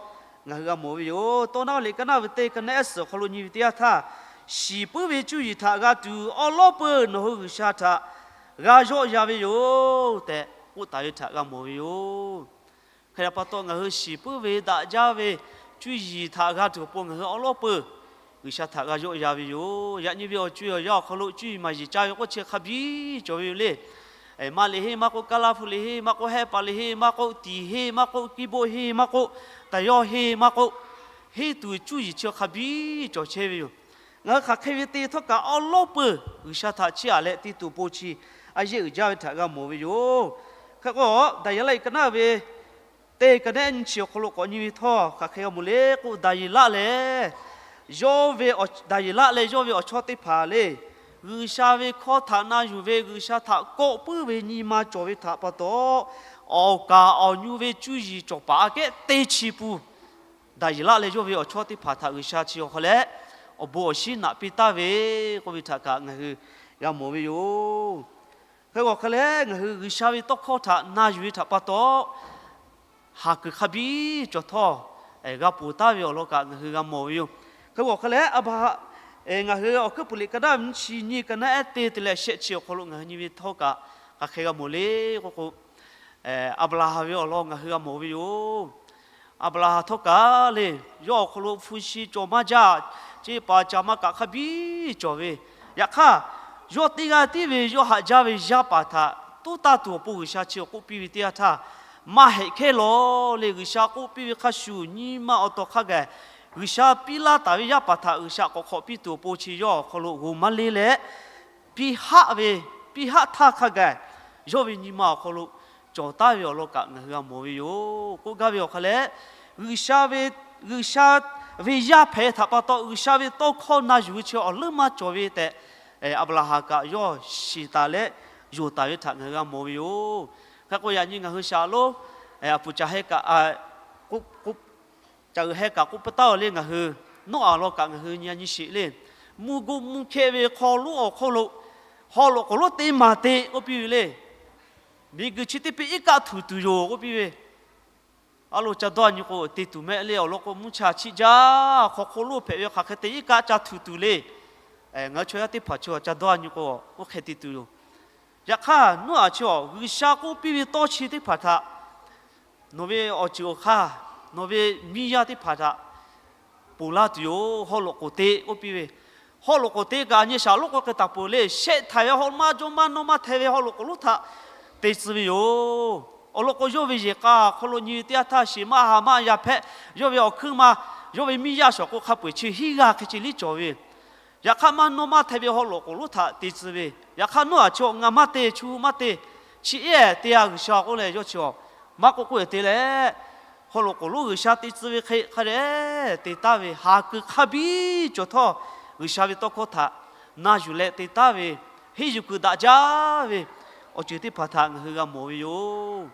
ngaˬ hui g'a mawˬ ve yoˬ. Tawˇ naˉ liꞈ ka naˉ ve teˇ ka naˉ ehˉ suhˍ awˬ hk'aw lo nyi ve teˇ yanˇ htaˇ, shiˍ puiˉ ve cuˇ yiˍ htaꞈ g'a tuˬ awˬ lawˉ peuˬ nawˬ hui G'uiˬsha htaꞈ g'a yawˆ yan ve yoˬ tehꞈ k'oˆ taˍ ve htaꞈ g'a mawˬ ve yoˬ. Hk'e pa taw, ngaˬ hui shiˍ puiˉ ve daꞈ jaˇ ve cuˇ yiˍ htaꞈ g'a tuˬ awˬ pon ngaˬ hui awˬ lawˉ peuˬ G'uiˬsha htaꞈ g'a yawˆ yan ve yoˬ. Yaꞈ nyi ve awˬ co e awˬ yanˇ awˬ hk'aw lo cuˇ yiˍ maˍ yiˍ caˇ ve k'oˆ chi hk'a biˇ cawˬ ve yoˬ le. Maˇ liꞈ henˇ maˇ k'oˆ, kaˇ laˇ hpu liꞈ henˇ maˇ k'oˆ, hehˆ paˍ liꞈ henˇ maˇ k'oˆ, tiˍ henˇ maˇ k'oˆ, kiˇ boˆ henˇ maˇ k'oˆ, taˍ yawˇ henˇ maˇ k'oˆ, henˇ tuˬ cuˇ yiˍ chi hk'a biˇ cawˬ chehˇ ve yoˬ. Ngaˬ hui hk'aˬ hk'e ve te htawˇ kaꞈ awˬ lawˉ peuˬ G'uiˬsha htaꞈ chiˇ aꞈ leh te tuˬ awˬ pon chi a yehˇ uiˍ jaˇ ve htaꞈ g'a mawˬ ve yoˬ. Hk'e k'o, Daˍyeˍlaˆ liꞈ ka naˉ ve teˇ ka naˉ ehˉ nyiˇ chi awˬ hk'aw lo k'awꞈ nyi ve htawˇ, hk'aˬ hk'e g'a mawˬ le k'o, Daˍyeˍlaˆ lehˬ, yawˇ ve, Daˍyeˍlaˆ leh yawˇ ve awˬ chawˇ teˇ hpaˍ le, G'uiˬsha ve hkawˇ htaꞈ na yuˬ ve, G'uiˬsha htaꞈ kawˆ puiˉ ve nyi ma cawˬ ve htaꞈ pa taw, awˬ kaˍ awˬ nyu ve cuˇ yiˍ cawˬ paˍ aꞈ kehˉ teˇ chi pun Daˍyeˍlaˆ leh yawˇ ve awˬ chawˇ teˇ hpaˍ htaꞈ G'uiˬsha chi awˬ hk'aw leh awˬ bon awˬ shinˉ naꞈ piˇ taˍ ve k'oˆ ve htaꞈ kaꞈ ngaˬ hui g'a mawˬ ve yoˬ. Hk'e k'o hk'e leh, ngaˬ hui G'uiˬsha ve tawˇ hkawˇ htaꞈ na yuˬ ve htaꞈ pa taw, haˍ kuiˬ hk'a biˇ cawˬ htawˇ g'a ponˬ taˍ ve awˬ lawn kaꞈ ngaˬ hui g'a mawˬ ve yoˬ. Hk'e k'o hk'e leh, a ba, ngaˬ hui Awˬ hkuiˉ puiˍ liꞈ ka daˇ nyiˇ chi nyiˇ ka naˉ ehˉ teˇ te leh shehˆ chi awˬ hk'aw lo ngaˬ hui nyi ve htawˇ kaꞈ hk'aˬ hk'e g'a mawˬ le k'oˆ k'o, Aˍbraˍhanˍ ve awˬ lawn ngaˬ hui g'a mawˬ ve yoˬ. Aˍbraˍhanˍ htawˇ kaꞈ le, yawˇ awˬ hk'aw lo hpu shi cawˬ maˇ jaˇ, ceˇ paˍ caˍ ma kaꞈ hk'a biˇ cawˬ ve, yaꞈ hk'aˇ, yawˇ teˇ g'aˇ tiˉ ve yawˇ haꞈ jaˇ ve yaˇ paˍ htaꞈ tuˉ taˇ tuˬ awˬ pon G'uiˬsha chi awˬ k'oˆ piˇ ve teˇ yanˇ htaˇ, maˇ heˆ hkehˇ lawˬ le. G'uiˬsha k'oˆ piˇ ve hk'a shuˍ nyi ma awˬ tawˍ hk'a gaˬ, G'uiˬsha piˇ laˇ taˍ ve yaˇ paˍ htaꞈ G'uiˬsha k'awꞈ hk'awꞈ piˇ tuˬ awˬ pon chi yawˇ awˬ hk'aw lo g'oˍ maˇ leˇ leh, piˇ haˆ ve, piˇ haˆ htaˇ hk'a gaˬ yawˇ ve nyi ma awˬ hk'aw lo cawˬ taˍ ve awˬ lawn kaꞈ ngaˬ hui g'a mawˬ ve yoˬ. K'oˆ gaˇ ve awˬ hk'aw leh, G'uiˬsha ve, G'uiˬsha ve yaˇ hpehꞈ htaꞈ pa taw G'uiˬsha ve tawˇ hkawˇ na yuˬ ve chi awˬ leuˉ maˇ cawˬ ve tehꞈ, Aˍbraˍhanˍ kaꞈ yawˇ shiˍ taˍ leh yonˍ taˍ ve htaꞈ ngaˬ hui g'a mawˬ ve yoˬ. Hk'e k'o yaꞈ nyi ngaˬ hui shaˍ lonˉ, a puˍ caˬ heh kaꞈ, caˬ uiˍ heh kaꞈ k'oˆ peuˬ taˍ-oˬ le, ngaˬ hui Noˉaꞈ lawn kaꞈ ngaˬ hui nyi nyi sheˍ le. Mvuhˇ goˆ mvuhˇ hkehˇ ve hk'aw lonˉ awˬ hk'oˆ lo haw loꞈ k'oˍ lonˉ te maˍ te k'oˆ piˇ ve le. Miˬguiˬ chi teˇ piˇ iˉ kaˆ htuꞈ tuˬ yoˬ k'oˆ piˇ ve. A lo ca dawˇ nyi k'o te tuˬ mehˆ le. Awˬ lawn k'o mvuhˇ cha chiˆ jaˇ hk'aw hk'oˆ lonˉ hpehꞈ ve hk'aˬ hk'e te iˉ kaˆ ca htuꞈ tuˬ le. Ngaˬ hui chaw yaˇ teˇ hpaˍ chi ca dawˇ nyi k'o oˇ hk'e te tuˬ yoˬ. Yaꞈ hk'aˇ Noˉaꞈ chi awˬ G'uiˬsha k'oˆ piˇ ve tawˇ chi teˇ hpaˍ htaꞈ nawˬ ve awˬ ceuˬ awˬ hk'aˇ, nawˬ ve miˇ yaˇ teˇ hpaˍ htaꞈ ponˬ laˇ tuˬ yoˬ. Haw loꞈ k'oˍ te k'oˆ piˇ ve, haw loꞈ k'oˍ te kaꞈ nyi shaˍ lonˉ k'oˆ hk'e taˍ peuˬ le. Shehˆ htaiˍ ve haw maˇ jawˇ maˇ nawˇ maˇ hteh ve haw loꞈ k'oˍ lonˉ htaꞈ te tcuh ve yoˬ. Awˬ lawn k'o yawˇ ve yehˬ k'a awˬ hk'aw lo nyi ve teˇ yanˇ htaˇ shiˍ maˇ ha maˇ ya hpehꞈ, yawˇ ve awˬ hkuiˉ ma, yawˇ ve miˇ yaˇ shawˍ k'o hk'a peu-eˬ chi hiˉ g'aˇ hk'e ce liˇ cawˬ ve. Yaꞈ hk'aˇ maˇ nawˇ maˇ hteh ve haw loꞈ k'oˍ lonˉ htaꞈ te tcuh ve. Yaꞈ hk'aˇ Noˉaꞈ chi ngaˬ maˇ te, chu maˇ te, chi eˉ te-a G'uiˬsha k'oˆ leh yawˇ chi maˇ k'oˆ k'oˆ-e te leh, haw loꞈ k'oˍ lonˉ G'uiˬsha te tcuh ve hk'e hk'a dehꞈ te taˍ ve, haˍ kuiˬ hk'a biˇ cawˬ htawˇ G'uiˬsha ve tawˇ hkawˇ htaꞈ na yuˬ leh te taˍ ve, henˇ yuˬ kuiˬ daꞈ jaˇ ve awˬ ceuˬ teˇ hpaˍ htaꞈ ngaˬ hui g'a mawˬ ve yoˬ.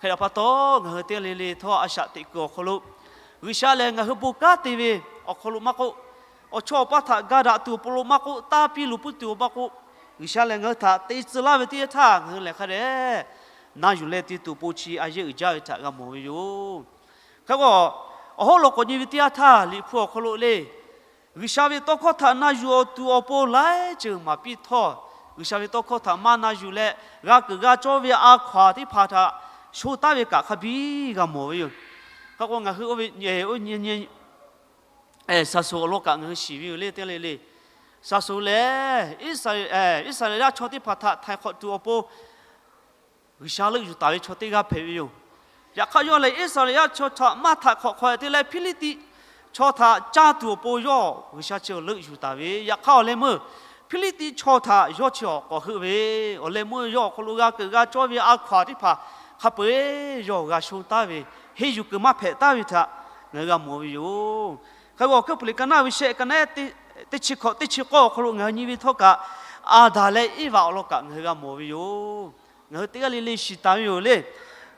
Hk'e htaꞈ pa taw, ngaˬ hui teˇ g'aˇ le le htawˇ a shaꞈ teꞈ kuiˬ awˬ hk'aw lo G'uiˬsha lehˬ ngaˬ hui bon kanˉ te ve awˬ hk'aw lo maˇ k'oˆ, awˬ chawˇ awˬ paˇ htaꞈ ga daꞈ tuˬ awˬ pon lo maˇ k'oˆ, taˇ piˇ luˬ puiˉ tuˬ awˬ maˇ k'oˆ, G'uiˬsha lehˬ ngaˬ hui htaꞈ te tcuh laˇ ve teˇ yanˇ htaˇ ngaˬ hui lehˬ hk'a dehꞈ na yuˬ leh te tuˬ awˬ pon chi a yehˉ uiˍ jaˇ ve htaꞈ g'a mawˬ ve yoˬ. Hk'e k'o, awˬ hawˉ law k'awꞈ nyi ve teˇ yanˇ htaˇ Liꞈ hpu awˬ hk'aw lo le, G'uiˬsha ve tawˇ hkawˇ htaꞈ na yuˬ awˬ tuˬ awˬ pon laiˉ ceuˬ maˍ piˇ htawˇ, G'uiˬsha ve tawˇ hkawˇ htaꞈ maˇ na yuˬ leh g'a keunˍ g'a cawˇ ve a hkaw-anˬ teˇ hpaˍ htaꞈ sho taˍ ve kaꞈ hk'a biˇ g'a mawˬ ve yoˬ. Hk'e k'o ngaˬ hui oˇ ve Saˍsonˍ awˬ lawn kaꞈ ngaˬ hui shiˍ ve yoˬ le teˇ g'aˇ le le. Saˍsonˍ lehˬ, Iˉsaˍreˍlaˆ chaw teˇ hpaˍ htaꞈ htaiˍ hk'awꞈ tuˬ awˬ pon G'uiˬsha leuˆ yuˬ taˍ ve chaw teˇ g'aˇ hpehꞈ ve yoˬ. Yaꞈ hk'aˇ yawˇ lehˬ Iˉsaˍreˍlaˆ chaw htaꞈ maˇ htaiˍ hk'awꞈ hk'awꞈ-e te leh Hpiˇliˇtiˆ chaw htaꞈ caˇ tuˬ awˬ pon yawˇ G'uiˬsha chi leuˆ yuˬ taˍ ve. Yaꞈ hk'aˇ awˬ leh meuˇ Hpiˇliˇtiˆ chaw htaꞈ yawˇ chi awˬ k'awꞈ heuˆ ve, awˬ leh meuˇ yawˇ awˬ hk'aw lo g'a keunˍ g'a cawˇ ve a hkaw-anˬ teˇ hpaˍ hk'a peu-eˬ yawˇ g'a sho taˍ ve, henˇ yuˬ kuiˬ maˇ hpehꞈ taˍ ve htaꞈ ngaˬ hui g'a mawˬ ve yoˬ. Hk'e k'o awˬ hkuiˉ puiˍ liꞈ ka naˉ ve shehˆ ka naˉ teˇ chi hkawꞈ teˇ chi k'awˇ awˬ hk'aw lo ngaˬ hui nyi ve htawˇ kaꞈ, Aˍdanˍ leh Iˉvaꞈ awˬ lawn kaꞈ ngaˬ hui g'a mawˬ ve yoˬ. Ngaˬ hui teˇ g'aˇ le le shiˍ taˍ ve yoˬ le.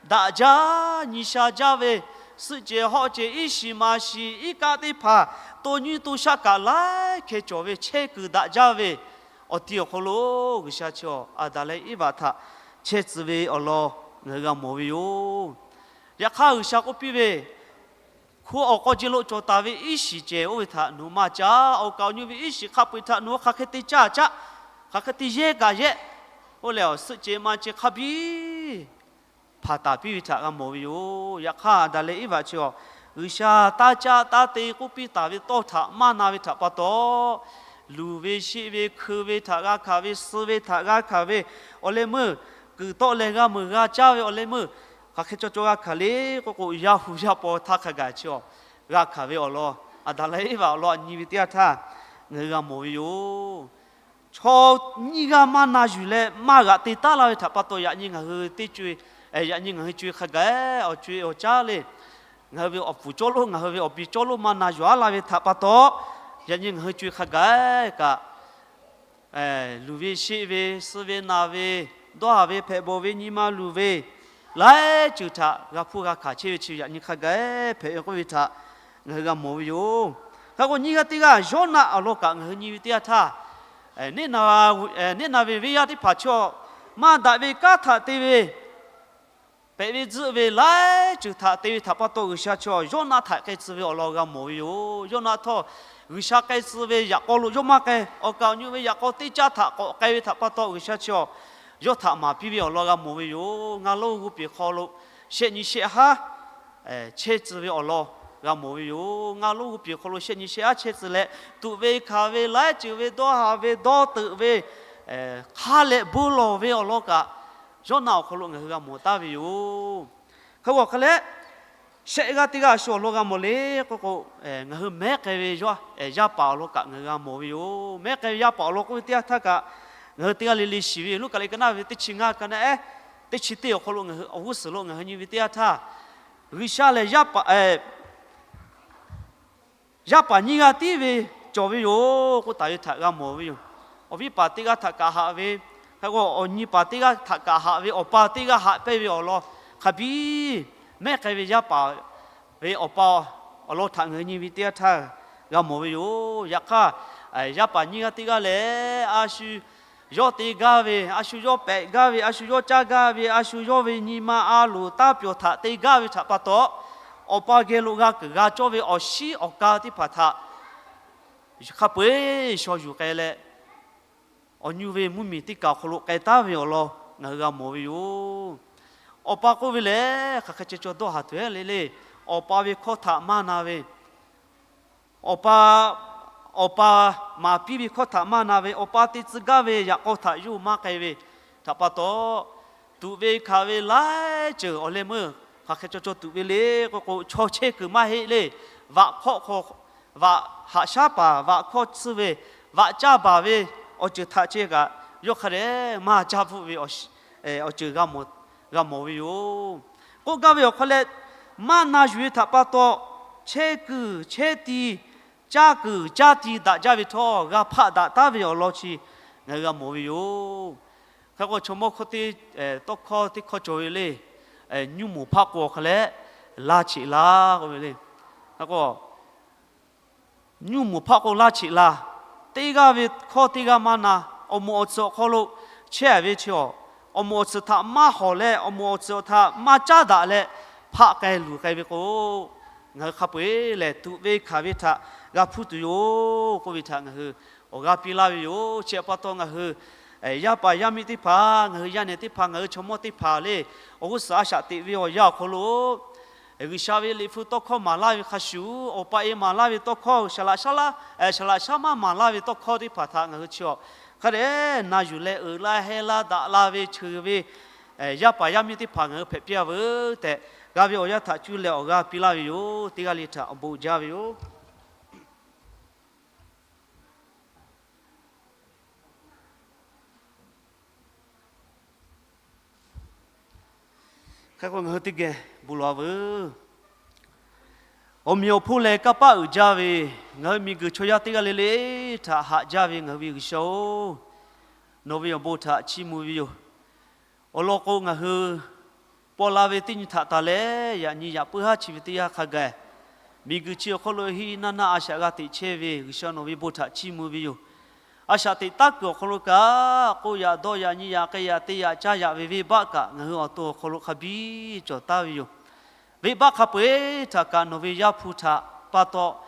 Daꞈ jaˇ, nyi sha jaˇ ve, suhˆ cehˬ hawˆ cehˬ, iˉ shiˍ maˍ shiˍ, iˉ kaˆ teˇ hpaˍ, to nyiˇ to shaˆ kaꞈ laiˉ hkeh cawˬ ve chehˇ kuiˬ daꞈ jaˇ ve, awˬ ti awˬ hk'aw lo G'uiˬsha chi Aˍdanˍ leh Iˉvaꞈ htaꞈ chehˇ tcuh ve awˬ lawn ngaˬ hui g'a mawˬ ve yoˬ. Yaꞈ hk'aˇ G'uiˬsha k'oˆ piˇ ve, hkunˉ awˬ k'aw je lo cawˬ taˍ ve iˉ shiˍ cehˬ oˇ ve htaꞈ nawˬ hui maˇ caˉ. Awˬ kaˍ awˬ nu ve iˉ shiˍ hk'a peu-eˬ htaꞈ nawˬ hui hk'aˬ hk'e te caˇ caˇ, hk'aˬ hk'e te yehˇ kaꞈ yehˇ. Oˇ lehˬ, suhˆ cehˬ ma cehˬ hk'a biˇ hpanˍ taˍ piˇ ve htaꞈ g'a mawˬ ve yoˬ. Yaꞈ hk'aˇ Aˍdanˍ leh Iˉvaꞈ chi awˬ, G'uiˬsha taˇ caˇ taˇ te k'oˆ piˇ taˍ ve tawˇ htaꞈ maˇ na ve htaꞈ pa taw, luˬ ve sheˆ ve hkeu ve htaꞈ g'a hkanˍ ve, suh ve htaꞈ g'a hkanˍ ve, awˬ leh meuˇ kuiˬ tawˆ leh g'a meuˍ g'a caˇ ve awˬ leh meuˇ hk'aˬ hk'e cawˬ cawˬ g'a hkanˍ le k'oˆ k'o, yaˇ hu yaˇ paw htaˇ hk'a gaˬ chi awˬ g'a hkanˍ ve awˬ lawn, Aˍdanˍ leh Iˉvaꞈ awˬ lawn a nyi ve teˇ yanˇ htaˇ ngaˬ hui g'a mawˬ ve yoˬ. Chaw nyiˇ g'aˇ maˇ na yuˬ leh maˇ g'aꞈ te taˉ laˇ ve htaꞈ pa taw, yaꞈ nyi ngaˬ hui teˇ co-e, yaꞈ nyi ngaˬ hui co-e hk'a gaˬ awˬ co-e awˬ caˉ le. Ngaˬ hui ve awˬ puˍ cawˇ lonˉ, ngaˬ hui ve awˬ pi cawˇ lonˉ maˇ na yuˬ-a laˇ ve htaꞈ pa taw, yaꞈ nyi ngaˬ hui co-e hk'a gaˬ kaꞈ luˬ ve sheˆ ve, suh ve naˬ ve, dawˇ haˍ ve, hpehꞈ bawˬ ve, nyi ma luˬ ve, laiˉ ceuˬ htaꞈ g'a hpuˇ g'a hkanˍ chehˇ ve chi yaꞈ nyi hk'a gaˬ hpehꞈ ve k'oˆ ve htaꞈ ngaˬ hui g'a mawˬ ve yoˬ. Hk'e k'o, nyiˇ g'aˇ teˇ g'aˇ Yoˇnaˆ awˬ lawn kaꞈ ngaˬ hui nyi ve teˇ yanˇ htaˇ, Neˇnaˍveˍ venˇ yaˇ teˇ hpaˍ chaw maˇ daꞈ ve kanˉ htaꞈ te ve pehꞈ ve tzuhˆ ve laiˉ ceuˬ htaꞈ te ve htaꞈ pa taw, G'uiˬsha chaw Yoˇnaˆ htaꞈ k'ai tcuh ve awˬ lawn g'a mawˬ ve yoˬ. Yoˇnaˆ htawˇ, G'uiˬsha k'ai tcuh ve yaꞈ k'aw lo yawˇ maˇ k'ai. Awˬ kaˍ awˬ nyi ve yaꞈ k'aw teˇ caˇ htaꞈ k'awꞈ k'ai ve htaꞈ pa taw, G'uiˬsha chaw yawˇ htaꞈ maˍ piˇ ve awˬ lawn g'a mawˬ ve yoˬ. Ngaˇ lonˉ g'uˇ peˬ hk'aw lo shehˆ nyi shehˆ haˉ chehˇ tcuh ve awˬ lawn g'a mawˬ ve yoˬ. Ngaˇ lonˉ g'uˇ peˬ hk'aw lo shehˆ nyi shehˆ haˉ chehˇ tcuh leh, tuꞈ ve hkanˍ ve laiˉ ceuˬ ve, dawˇ haˍ ve, dawˇ teuꞈ ve, hk'a lehˬ bon lawˬ ve awˬ lawn kaꞈ, Yoˇnaˆ awˬ hk'aw lo ngaˬ hui g'a mawˬ taˍ ve yoˬ. Hk'e k'o, hk'a leh, shehˆ g'aˇ teˇ g'aˇ a shu awˬ lawn g'a mawˬ le k'oˆ k'o, ngaˬ hui mehˉ k'ai ve yaˇ paˍ awˬ lawn kaꞈ ngaˬ hui g'a mawˬ ve yoˬ. Mehˉ k'ai ve yaˇ paˍ awˬ lawn k'oˆ ve teˇ yanˇ htaˇ kaꞈ, ngaˬ hui teˇ g'aˇ le le shiˍ ve yoˬ. Luˉkaꞈ liꞈ ka naˆ ve teˇ chi ngaˇ ka naˆ ehˉ teˇ chi teˇ awˬ hk'aw lo ngaˬ hui awˬ g'uˇ suhˍ lo ngaˬ hui nyi ve teˇ yanˇ htaˇ, G'uiˬsha lehˬ yaˇ paˍ yaˇ paˍ nyiˇ g'aˇ tiˉ ve cawˬ ve yoˬ k'oˆ taˍ ve htaꞈ g'a mawˬ ve yoˬ. Awˬ viˉ paˍ teˇ g'aˇ htaꞈ kaꞈ haꞈ ve, hk'e k'o awˬ nyi paˍ teˇ g'aˇ htaꞈ kaꞈ haꞈ ve, awˬ pa teˇ g'aˇ haꞈ pehnˇ ve awˬ lawn hk'a biˇ mehˉ k'ai ve yaˇ paˍ ve awˬ pa awˬ lawn htaꞈ ngaˬ hui nyi ve teˇ yanˇ htaˇ g'a mawˬ ve yoˬ. Yaꞈ hk'aˇ, yaˇ paˍ nyiˇ g'aˇ teˇ g'aˇ lehˬ, a shu yawˇ te gaˇ ve, a shu yawˇ pehꞈ gaˇ ve, a shu yawˇ caˇ gaˇ ve, a shu yawˇ ve nyi ma a loˍ taˇ pyawˬ htaꞈ te gaˇ ve htaꞈ pa taw, awˬ pa geh lo g'a kuiˬ g'a cawˇ ve awˬ shiˉ awˬ ka teˇ hpaˍ htaꞈ hk'a peu-eˬ shaw yuˬ k'ai leh, awˬ nyi ve mvuhˇmiˬ teˇ kaˬ awˬ hk'aw lo k'ai taˉ ve awˬ lawn ngaˬ hui g'a mawˬ ve yoˬ. Awˬ pa k'oˆ ve lehˬ, hk'aˬ hk'e ceh cawˬ dawˇ haˍ tuˬ le le. Awˬ pa ve hkawˇ htaꞈ maˇ na ve, awˬ pa, awˬ pa maˍ piˇ ve hkawˇ htaꞈ maˇ na ve, awˬ pa te tcuh gaˇ ve yaꞈ k'aw htaꞈ yawˇ hui maˇ k'ai ve htaꞈ pa taw, tuꞈ ve hkanˍ ve laiˉ ceuˬ awˬ leh meuˇ hk'aˬ hk'e cawˬ cawˬ tuˬ ve le k'oˆ k'o, chaw chehˇ kuiˬ maˇ heˆ le. Vaꞈ hk'awˆ hk'aw, vaꞈ haꞈ shaˉ paˍ, vaꞈ hkawˇ tsuhˇ ve, vaꞈ caˇ baˬ ve awˬ ceuˬ htaꞈ ceh kaꞈ yawˇ hk'a dehꞈ maˇ caˇ bvuhˆ ve awˬ ceuˬ g'a mawˬ ve yoˬ. K'oˆ gaˇ ve awˬ hk'aw leh, maˇ na yuˬ ve htaꞈ pa taw, chehˇ kuiˬ chehˇ ti, caˇ kuiˬ caˇ ti daꞈ jaˇ ve htawˇ, g'a hpaˆ daꞈ taˉ ve awˬ lawn chi ngaˬ hui g'a mawˬ ve yoˬ. Hk'e k'o, chaw mawˇ hkawˇ teˇ tawˇ hkawˇ teˇ hkawˇ cawˬ ve le. Nyuˇ moˍ hpaˆ k'o awˬ hk'a leh laˇ cheꞈ laˇ k'oˆ ve le. Hk'e k'o, nyuˇ moˍ hpaˆ k'o laˇ cheꞈ laˇ. Teˇ g'aˇ ve hkawˇ teˇ g'aˇ maˇ na. Awˬ moˍ awˬ tsuhꞈ awˬ hk'aw lo chehˇ ve chi awˬ, awˬ moˍ awˬ tsuhꞈ htaꞈ maˇ hawˍ leh, awˬ moˍ awˬ tsuhꞈ htaꞈ maˇ caˉ daꞈ leh, hpaˆ k'ai luˬ k'ai ve k'o, ngaˬ hui hk'a peu-eˬ lehˬ tuꞈ ve hkanˍ ve htaꞈ g'a hpuˇ tuˬ yoˬ k'oˆ ve htaꞈ ngaˬ hui awˬ g'aˇ piˇ laˇ ve yoˬ. Chi htaꞈ pa taw ngaˬ hui yaˇ paˍ yaˇ miˇ teˇ hpaˍ, ngaˬ hui yaˇ nehˬ teˇ hpaˍ, ngaˬ hui chaw mawˇ teˇ hpaˍ le, awˬ g'uˇ suhˍ a shaꞈ teꞈ ve awˬ yanˇ awˬ hk'aw lo G'uiˬsha ve liꞈ hpu tawˇ hkawˇ maˍ laˇ ve hk'a shuˍ, awˬ pa e maˍ laˇ ve tawˇ hkawˇ, saˍ laꞈ shaˉ laˇ, saˍ laꞈ shaˉ maˇ maˍ laˇ ve tawˇ hkawˇ teˇ hpaˍ htaꞈ ngaˬ hui chi awˬ hk'a dehꞈ na yuˬ leh uiˍ la heh la daꞈ la ve cheu ve yaˇ paˍ yaˇ miˇ teˇ hpaˍ ngaˬ hui hpehꞈ piˇ-a veuˬ tehꞈ, g'a ve awˬ yanˇ htaꞈ cuˇ leh awˬ g'aˇ piˇ laˇ ve yoˬ. Teˇ g'aˇ le htaꞈ awˬ bon jaˇ ve yoˬ. Hk'e k'o ngaˬ hui teˇ geh bon lawˬ-a veuˬ. Awˬ meꞈ awˬ hponˇ leh kanˇ paˆ uiˍ jaˇ ve, ngaˬ hui miˬguiˬ chaw yaˇ teˇ g'aˇ le le htaꞈ haꞈ jaˇ ve ngaˬ hui ve G'uiˬsha-oˬ, nawˬ ve awˬ bon htaꞈ chiˇ mvuh ve yoˬ. Awˬ lawn k'o, ngaˬ hui paw la ve teˇ nyi htaꞈ tanˬ leh, yaꞈ nyi yaꞈ puiˉ haˉ chi ve teˇ yanˇ hk'a gaˬ, miˬguiˬ chi awˬ hk'aw lo hiˆ naˇ naˇ a shaꞈ g'a teꞈ chehˇ ve G'uiˬsha nawˬ ve bon htaꞈ chiˇ mvuh ve yoˬ. A shaꞈ teꞈ taˉ kuiˬ awˬ hk'aw lo kaꞈ, k'oˆ yaꞈ dawˇ yaꞈ nyi yaꞈ k'ai yaꞈ te yaꞈ caˇ yaꞈ ve venˇbaˆ kaꞈ ngaˬ hui awˬ to awˬ hk'aw lo hk'a biˇ cawˬ taˍ ve yoˬ. Venˇbaˆ hk'a peu-eˬ htaꞈ kaꞈ nawˬ ve Yaˇ hpu htaꞈ pa taw,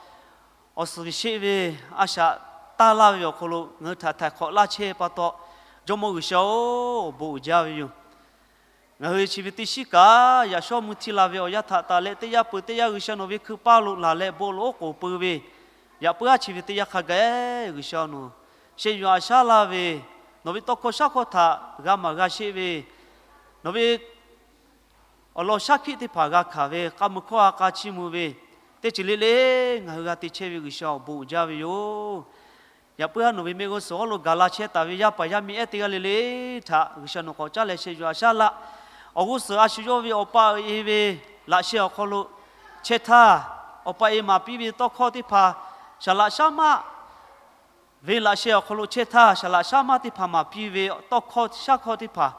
awˬ suhˍ sheˆ ve a shaꞈ taˇ laˇ ve awˬ hk'aw lo ngaˬ hui htaꞈ htaiˍ hk'awꞈ laˇ chehˇ pa taw, Jawˇmawˇ G'uiˬsha-oˬ, awˬ bon uiˍ jaˇ ve yoˬ. Ngaˬ hui chi ve teˇ shiˉ kaꞈ, yaꞈ shawˉ mvuh htiˇ la ve awˬ yanˇ htaꞈ tanˬ leh, teˇ yanˇ peuˬ teˇ yanˇ G'uiˬsha nawˬ ve hkui paˇ lo laˬ leh bon loꞈ-oˉ k'oˍ peu ve, yaꞈ puiˉ haˉ chi ve teˇ yanˇ hk'a gaˬ, G'uiˬsha nawˬ shehˆ yuˬ aꞈ shaˉ laˇ ve, nawˬ ve tawˇ hkawˇ shaˉ hkawˇ htaꞈ g'a maˍ g'a sheˆ ve, nawˬ ve awˬ lawn shaˉ hkiˆ teˇ hpaˍ g'a hkanˍ ve, k'a mui hkawˇ a k'a chiˇ mvuh ve, teˇ ceuˬ le le ngaˬ hui g'a te chehˇ ve G'uiˬsha awˬ bon uiˍ jaˇ ve yoˬ. Yaꞈ puiˉ haˉ nawˬ ve mehˆ g'uˇ suhˍ hawˉ lo gaˬ la chehˇ taˍ ve yaˇ paˍ yaˇ miˇ ehˉ teˇ g'aˇ le le htaꞈ G'uiˬsha nawˬ k'awꞈ caˉ leh shehˆ yuˬ aꞈ shaˉ laˇ. Awˬ g'uˇ suhˍ a shu yawˇ ve awˬ pa uiˍ e ve laꞈ sheh awˬ hk'aw lo chehˇ htaˇ, awˬ pa e maˍ piˇ ve tawˇ hkawˇ teˇ hpaˍ saˍ laꞈ shaˉ maˆ venˇ laꞈ sheh awˬ hk'aw lo chehˇ htaˇ, saˍ laꞈ shaˉ maˇ teˇ hpaˍ maˍ piˇ ve tawˇ hkawˇ shaˉ hkawˇ teˇ hpaˍ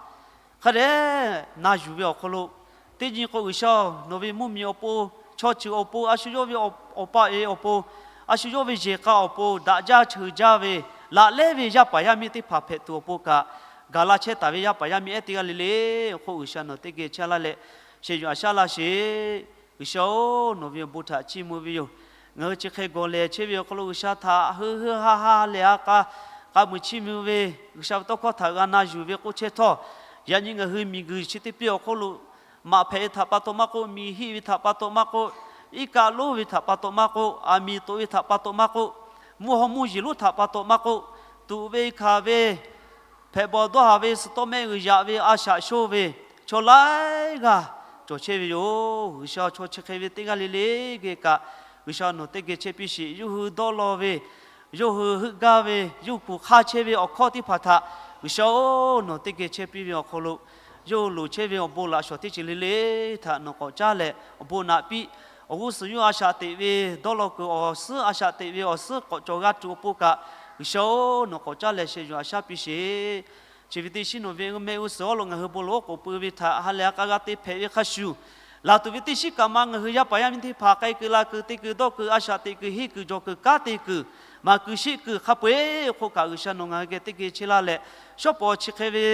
hk'a dehꞈ na yuˬ ve awˬ hk'aw lo, teˇ nyi k'o G'uiˬsha-oˬ, nawˬ ve mvuhˇmiˬ awˬ pon, chaw ceuˬ awˬ pon, a shu yawˇ ve awˬ pa e awˬ pon, a shu yawˇ ve yehˬ k'a awˬ pon daꞈ jaˇ cheuˬ jaˇ ve, laꞈ lehˉ ve yaˇ paˍ yaˇ miˇ teˇ hpaˍ hpehꞈ tuˬ awˬ pon kaꞈ, gaˬ la chehˇ taˍ ve yaˇ paˍ yaˇ miˇ ehˉ teˇ g'aˇ le le awˬ hk'oˆ G'uiˬsha nawˬ teˇ geh chehˇ laˇ leh, sheh yuˬ a shaˉ laˇ sheˍ. G'uiˬsha-oˬ, nawˬ ve awˬ bon htaꞈ chiˇ mvuh ve yoˬ. Ngaˬ hui chi hk'e gawˬ lehˬ chehˇ ve awˬ hk'aw lo G'uiˬsha htaꞈ heuˆ heuˆ haˆ haˆ lehˬ a k'a, k'a muiˬ chiˇ mvuh ve, G'uiˬsha ve tawˇ hkawˇ htaꞈ g'a na yuˬ ve k'oˆ chehˇ htawˇ, yaꞈ nyi ngaˬ hui miˬguiˬ chi teˇ piˇ awˬ hk'oˆ lo maꞈ hpehꞈ ve htaꞈ pa taw maˇ k'oˆ, miˬ hiˆ ve htaꞈ pa taw maˇ k'oˆ, iˉ kaˆ lonˉ ve htaꞈ pa taw maˇ k'oˆ, aˬ miˍ toꞈ ve htaꞈ pa taw maˇ k'oˆ, mvuhˇ haw mvuhˇ yeˬ lonˉ htaꞈ pa taw maˇ k'oˆ, tuꞈ ve hkanˍ ve, hpehꞈ bawˬ dawˇ haˍ ve, suhˍ tawˇ mehˆ g'uiˬ yaꞈ ve, a shaꞈ shonˇ ve, chaw laiˉ g'aˇ cawˬ chehˇ ve yoˬ. G'uiˬsha chaw chi hk'e ve teˇ g'aˇ le le geh kaꞈ, G'uiˬsha nawˬ teˇ geh chehˇ piˇ sheˍ. Yawˇ hui dawˇ law ve, yawˇ hui heuˆ gaˇ ve, yawˇ hui kuˬ hk'aˇ chehˇ ve awˬ hkawˇ teˇ hpaˍ htaꞈ G'uiˬsha-oˬ, nawˬ teˇ geh chehˇ piˇ ve awˬ hk'aw lo, yawˇ hui loˍ chehˇ ve awˬ bon laꞈ shawnˍ teˇ ceuˬ le le htaꞈ nawˬ k'awꞈ caˉ leh awˬ bon naꞈ piˇ, awˬ g'uˇ suhˍ yawˇ a shaꞈ teꞈ ve dawˇ law kuiˬ awˬ suhˉ, a shaꞈ teꞈ ve awˬ suhˉ k'awꞈ cawˬ g'a tuˬ awˬ pon kaꞈ, G'uiˬsha-oˬ, nawˬ k'awꞈ caˉ leh sheh yuˬ a shaˉ piˇ sheˍ. Chi ve teˇ shiˉ nawˬ ve mehˆ g'uˇ suhˍ awˉ lo ngaˬ hui bon lawˬ oˉ k'oˍ pui ve htaꞈ ha lehˬ a k'a g'a te hpehꞈ ve hk'a shuˍ, laˬ tuˬ ve teˇ shiˉ kaꞈ ma ngaˬ hui yaˇ paˍ yaˇ miˇ teˇ hpaˍ k'ai kuiˬ la kuiˬ, te kuiˬ dawˇ kuiˬ, a shaꞈ teꞈ kuiˬ, henˇ kuiˬ, jawˬ kuiˬ, kanˉ te kuiˬ, maˍ kuiˬ sheˆ kuiˬ hk'a peu-eˬ hk'oˆ kaꞈ G'uiˬsha nawˬ ngaˬ hui geh teˇ geh chehˇ laˇ leh, shawˉ pawˍ chi hk'e ve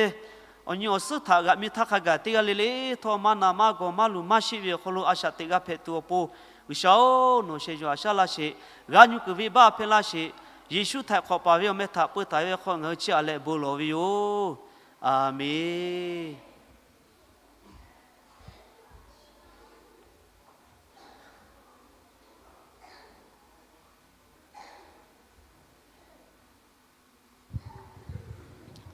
awˬ nyi awˬ suhˉ htaꞈ g'aꞈ mi htaˇ hk'a gaˬ teˇ g'aˇ le le htawˇ maˇ na maˇ gawˬ maˇ luˬ maˇ sheˆ ve awˬ hk'aw lo a shaꞈ teꞈ g'a hpehꞈ tuˬ awˬ pon, G'uiˬsha-oˬ, nawˬ sheh yuˬ a shaˉ laˇ sheˍ. G'a nyu kuiˬ venˇbaˆ hpehˇ laˇ sheˍ. Yeˍsuˆ htaiˍ hk'awꞈ paˍ ve awˬ meh htaꞈ peu taˍ ve hk'aw ngaˬ hui chiˇ aꞈ leh bon lawˬ ve yoˬ. Aˍmenˍ.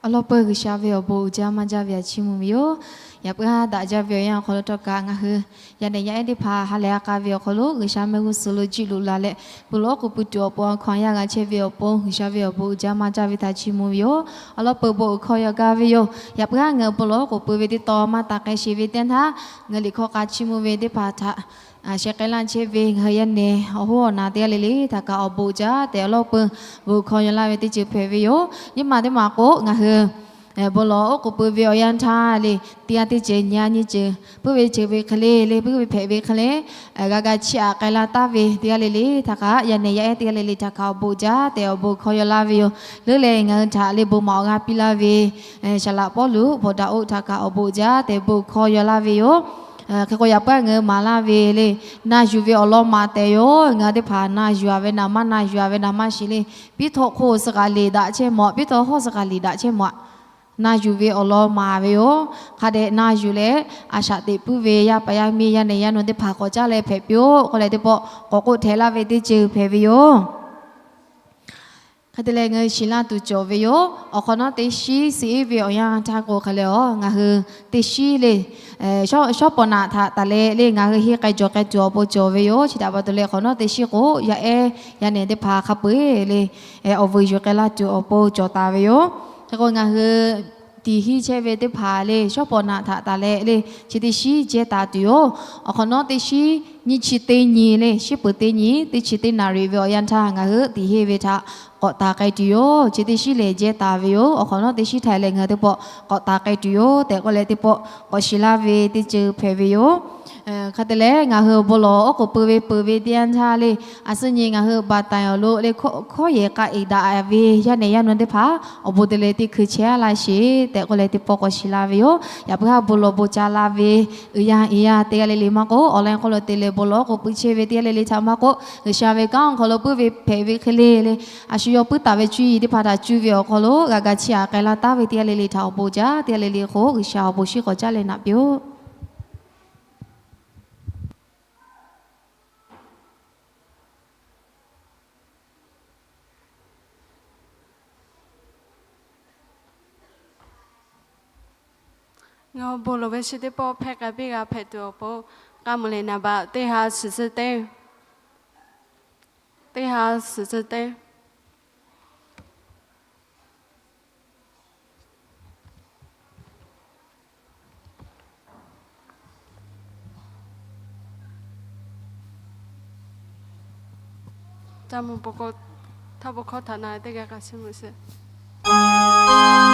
Awˬ lawn peuˬ G'uiˬsha ve awˬ bon uiˍ jaˇ maˇ jaˇ ve htaꞈ chiˇ mvuh ve yoˬ. Yaꞈ puiˉ haˉ daꞈ jaˇ ve awˬ yanˇ awˬ hk'aw lo htawˇ kaꞈ ngaˬ hui yaˇ nehˬ yaˇ ehˉ teˇ hpaˍ ha lehˬ a k'a ve awˬ hk'aw lo G'uiˬsha mehˆ g'uˇ suhˍ lo jiˆ loꞈ la leh, bon lawˬ oˉ k'oˍ pui tuˬ awˬ pon awˬ hkawnˍ yaˇ g'a chehˇ ve awˬ pon G'uiˬsha ve awˬ bon uiˍ jaˇ maˇ jaˇ ve htaꞈ chiˇ mvuh ve yoˬ. Awˬ lawn peuˬ bon uiˍ hkawˇ yaw gaˇ ve yoˬ. Yaꞈ puiˉ haˉ ngaˬ hui bon lawˬ oˉ k'oˍ pui ve teˇ taw maˇ taˍ k'ai sheˍ ve teˇ yanˇ htaˇ, ngaˬ hui liꞈ hkawˇ k'a chiˇ mvuh ve teˇ hpaˍ htaꞈ sheh k'ai laˇ chehˇ ve ngaˬ hui yaˇ nehˬ awˬ hoˉ awˬ naˍ teˇ g'aˇ le le htaꞈ kaꞈ awˬ bon uiˍ jaˇ tehꞈ awˬ lawn peuˬ bon uiˍ hkawˇ yaw laˇ ve teˇ ceuˬ hpehꞈ ve yoˬ. Nyiˇ maˬ teˇ maˬ k'o ngaˬ hui bon lawˬ oˉ k'oˍ pui ve awˬ yanˇ htaˇ le, teˇ g'aˇ teˇ ceuˬ nyi a nyi ceuˬ puiˉ ve ceuˬ ve hk'e le le, puiˉ ve hpehꞈ ve hk'e le, g'a ga chiˇ aꞈ k'ai la taˍ ve teˇ g'aˇ le le htaꞈ kaꞈ, yaˇ nehˬ yaˇ ehˉ teˇ g'aˇ le le htaꞈ kaꞈ awˬ bon uiˍ jaˇ tehꞈ awˬ bon hkawˇ yaw laˇ ve yoˬ. Leuˉ leh ngaˬ hui htaꞈ le bon maˍ awˬ g'aˇ piˇ laˇ ve Saˍ laꞈ Pawˇluꞈ bawˬ daꞈ oˇ htaꞈ kaꞈ awˬ bon uiˍ jaˇ tehꞈ bon hkawˇ yaw laˇ ve yoˬ. Hk'e k'o yaꞈ puiˉ ngaˬ hui maˍ laˇ ve le, na yuˬ ve awˬ lawn maˍ tehꞈ yoˬ. Ngaˬ hui teˇ hpaˍ na yuˬ a ve naˍ maˇ na yuˬ a ve naˍ maˇ shiˍ le, piˉ htawˇ hk'oˆ suh k'aꞈ liꞈ daꞈ chehˇ mawˬ, piˉ htawˇ hawˇ suh k'aꞈ liꞈ daꞈ chehˇ mawˬ. Na yuˬ ve awˬ lawn maˍ ve yoˬ. Hk'a dehꞈ na yuˬ leh a shaꞈ teꞈ puiˉ ve yaˇ paˍ yaˇ miˇ yaˇ nehˬ yaˇ nu teˇ hpaˍ k'awꞈ caˉ leh hpehꞈ piˇ-oˆ k'oˆ leh teˇ pawˆ k'awꞈ k'oˆ htehꞈ laˇ ve teˇ ceuˬ hpehꞈ ve yoˬ. Hk'e te leh ngaˬ hui shiˍ laˇ tuˬ cawˬ ve yoˬ. Awˬ hk'awꞈ nawˉ teˇ shiˉ suh iˉ ve awˬ yanˇ htaˇ k'o hk'e leh a ngaˬ hui teˇ shiˉ le, shawˉ pawˍ naꞈ htaꞈ taˍ leh le ngaˬ hui henˇ k'ai jawˬ k'ai tuˬ awˬ pon cawˬ ve yoˬ. Chi htaꞈ pa taw leh hk'awꞈ nawˉ teˇ shiˉ k'o yaˇ ehˉ yaˇ nehˬ teˇ hpaˍ hk'a peu-eˬ le awˬ vuiˬ yuˬ k'ai laˇ tuˬ awˬ pon cawˬ taˍ ve yoˬ. Hk'e k'o ngaˬ hui tiˍ hiˇ chehˇ ve teˇ hpaˍ le shawˉ pawˍ naꞈ htaꞈ taˍ leh le chi teˇ shiˉ jehˇ taˍ tuˬ yoˬ. Awˬ hk'awꞈ nawˉ teˇ shiˉ nyiˇ chi teˇ nyi le shiˉ peuˬ teˇ nyi teˇ chi teˇ naˍ riˍ ve awˬ yanˇ htaˇ ngaˬ hui tiˍ hiˇ ve htaꞈ k'awꞈ taˍ k'ai tuˬ yoˬ. Chi teˇ shiˉ lehˬ jehˇ taˍ ve yoˬ. Awˬ hk'awꞈ nawˉ teˇ shiˉ htaꞈ leh ngaˬ hui teˇ pawˆ k'awꞈ taˍ k'ai tuˬ yoˬ tehꞈ k'oˆ leh teˇ pawˆ k'awꞈ shiˍ laˇ ve teˇ ceuˬ hpehꞈ ve yoˬ. Hk'e te leh ngaˬ hui bon lawˬ oˉ k'oˍ pui ve peuˬ ve teˇ yanˇ htaˇ le, a suhˉ nyi ngaˬ hui baˬ taiˍ awˬ lo le hkawˇ yehˬ k'a eˍ daꞈ ve yaˇ nehˬ yaˇ nu teˇ hpaˍ awˬ bon te leh teˇ hkui chehˇ a laˇ sheˍ tehꞈ k'oˆ leh teˇ pawˆ k'awꞈ shiˍ laˇ ve yoˬ. Yaꞈ puiˉ haˉ bon lawˬ bon ca la ve uiˍ yaˇ iˍ yaˇ teˇ g'aˇ le le maˇ k'o awˬ lawn hk'aw lo te leh bon lawˬ oˉ k'oˍ pui chehˇ ve teˇ g'aˇ le le htaꞈ maˇ k'o G'uiˬsha ve kanˉ awˬ hk'aw lo puiˉ ve hpehꞈ ve hk'e le le, a shu yawˇ puiˉ taˍ ve cuˇ yiˍ teˇ hpaˍ htaꞈ cuˇ ve awˬ hk'aw lo g'a ga chiˇ aꞈ k'ai laˇ taˍ ve teˇ g'aˇ le le htaꞈ awˬ bon jaˇ teˇ g'aˇ le le k'o G'uiˬsha awˬ bon shinˉ k'awꞈ caˉ leh naꞈ piˇ-oˆ. Ngaˬ hui bon lawˬ ve chi teˇ pawˆ hpehˇ k'ai piˇ g'a hpehꞈ tuˬ awˬ pon, k'a muiˬ lehˬ naˍ baꞈ teˇ ha suhˍ tcuh teˇ, teˇ ha suhˍ tcuh teˇ. Htaˇ bon hkawˇ htaꞈ na teˇ g'aˇ k'a chiˇ mvuh sheˍ.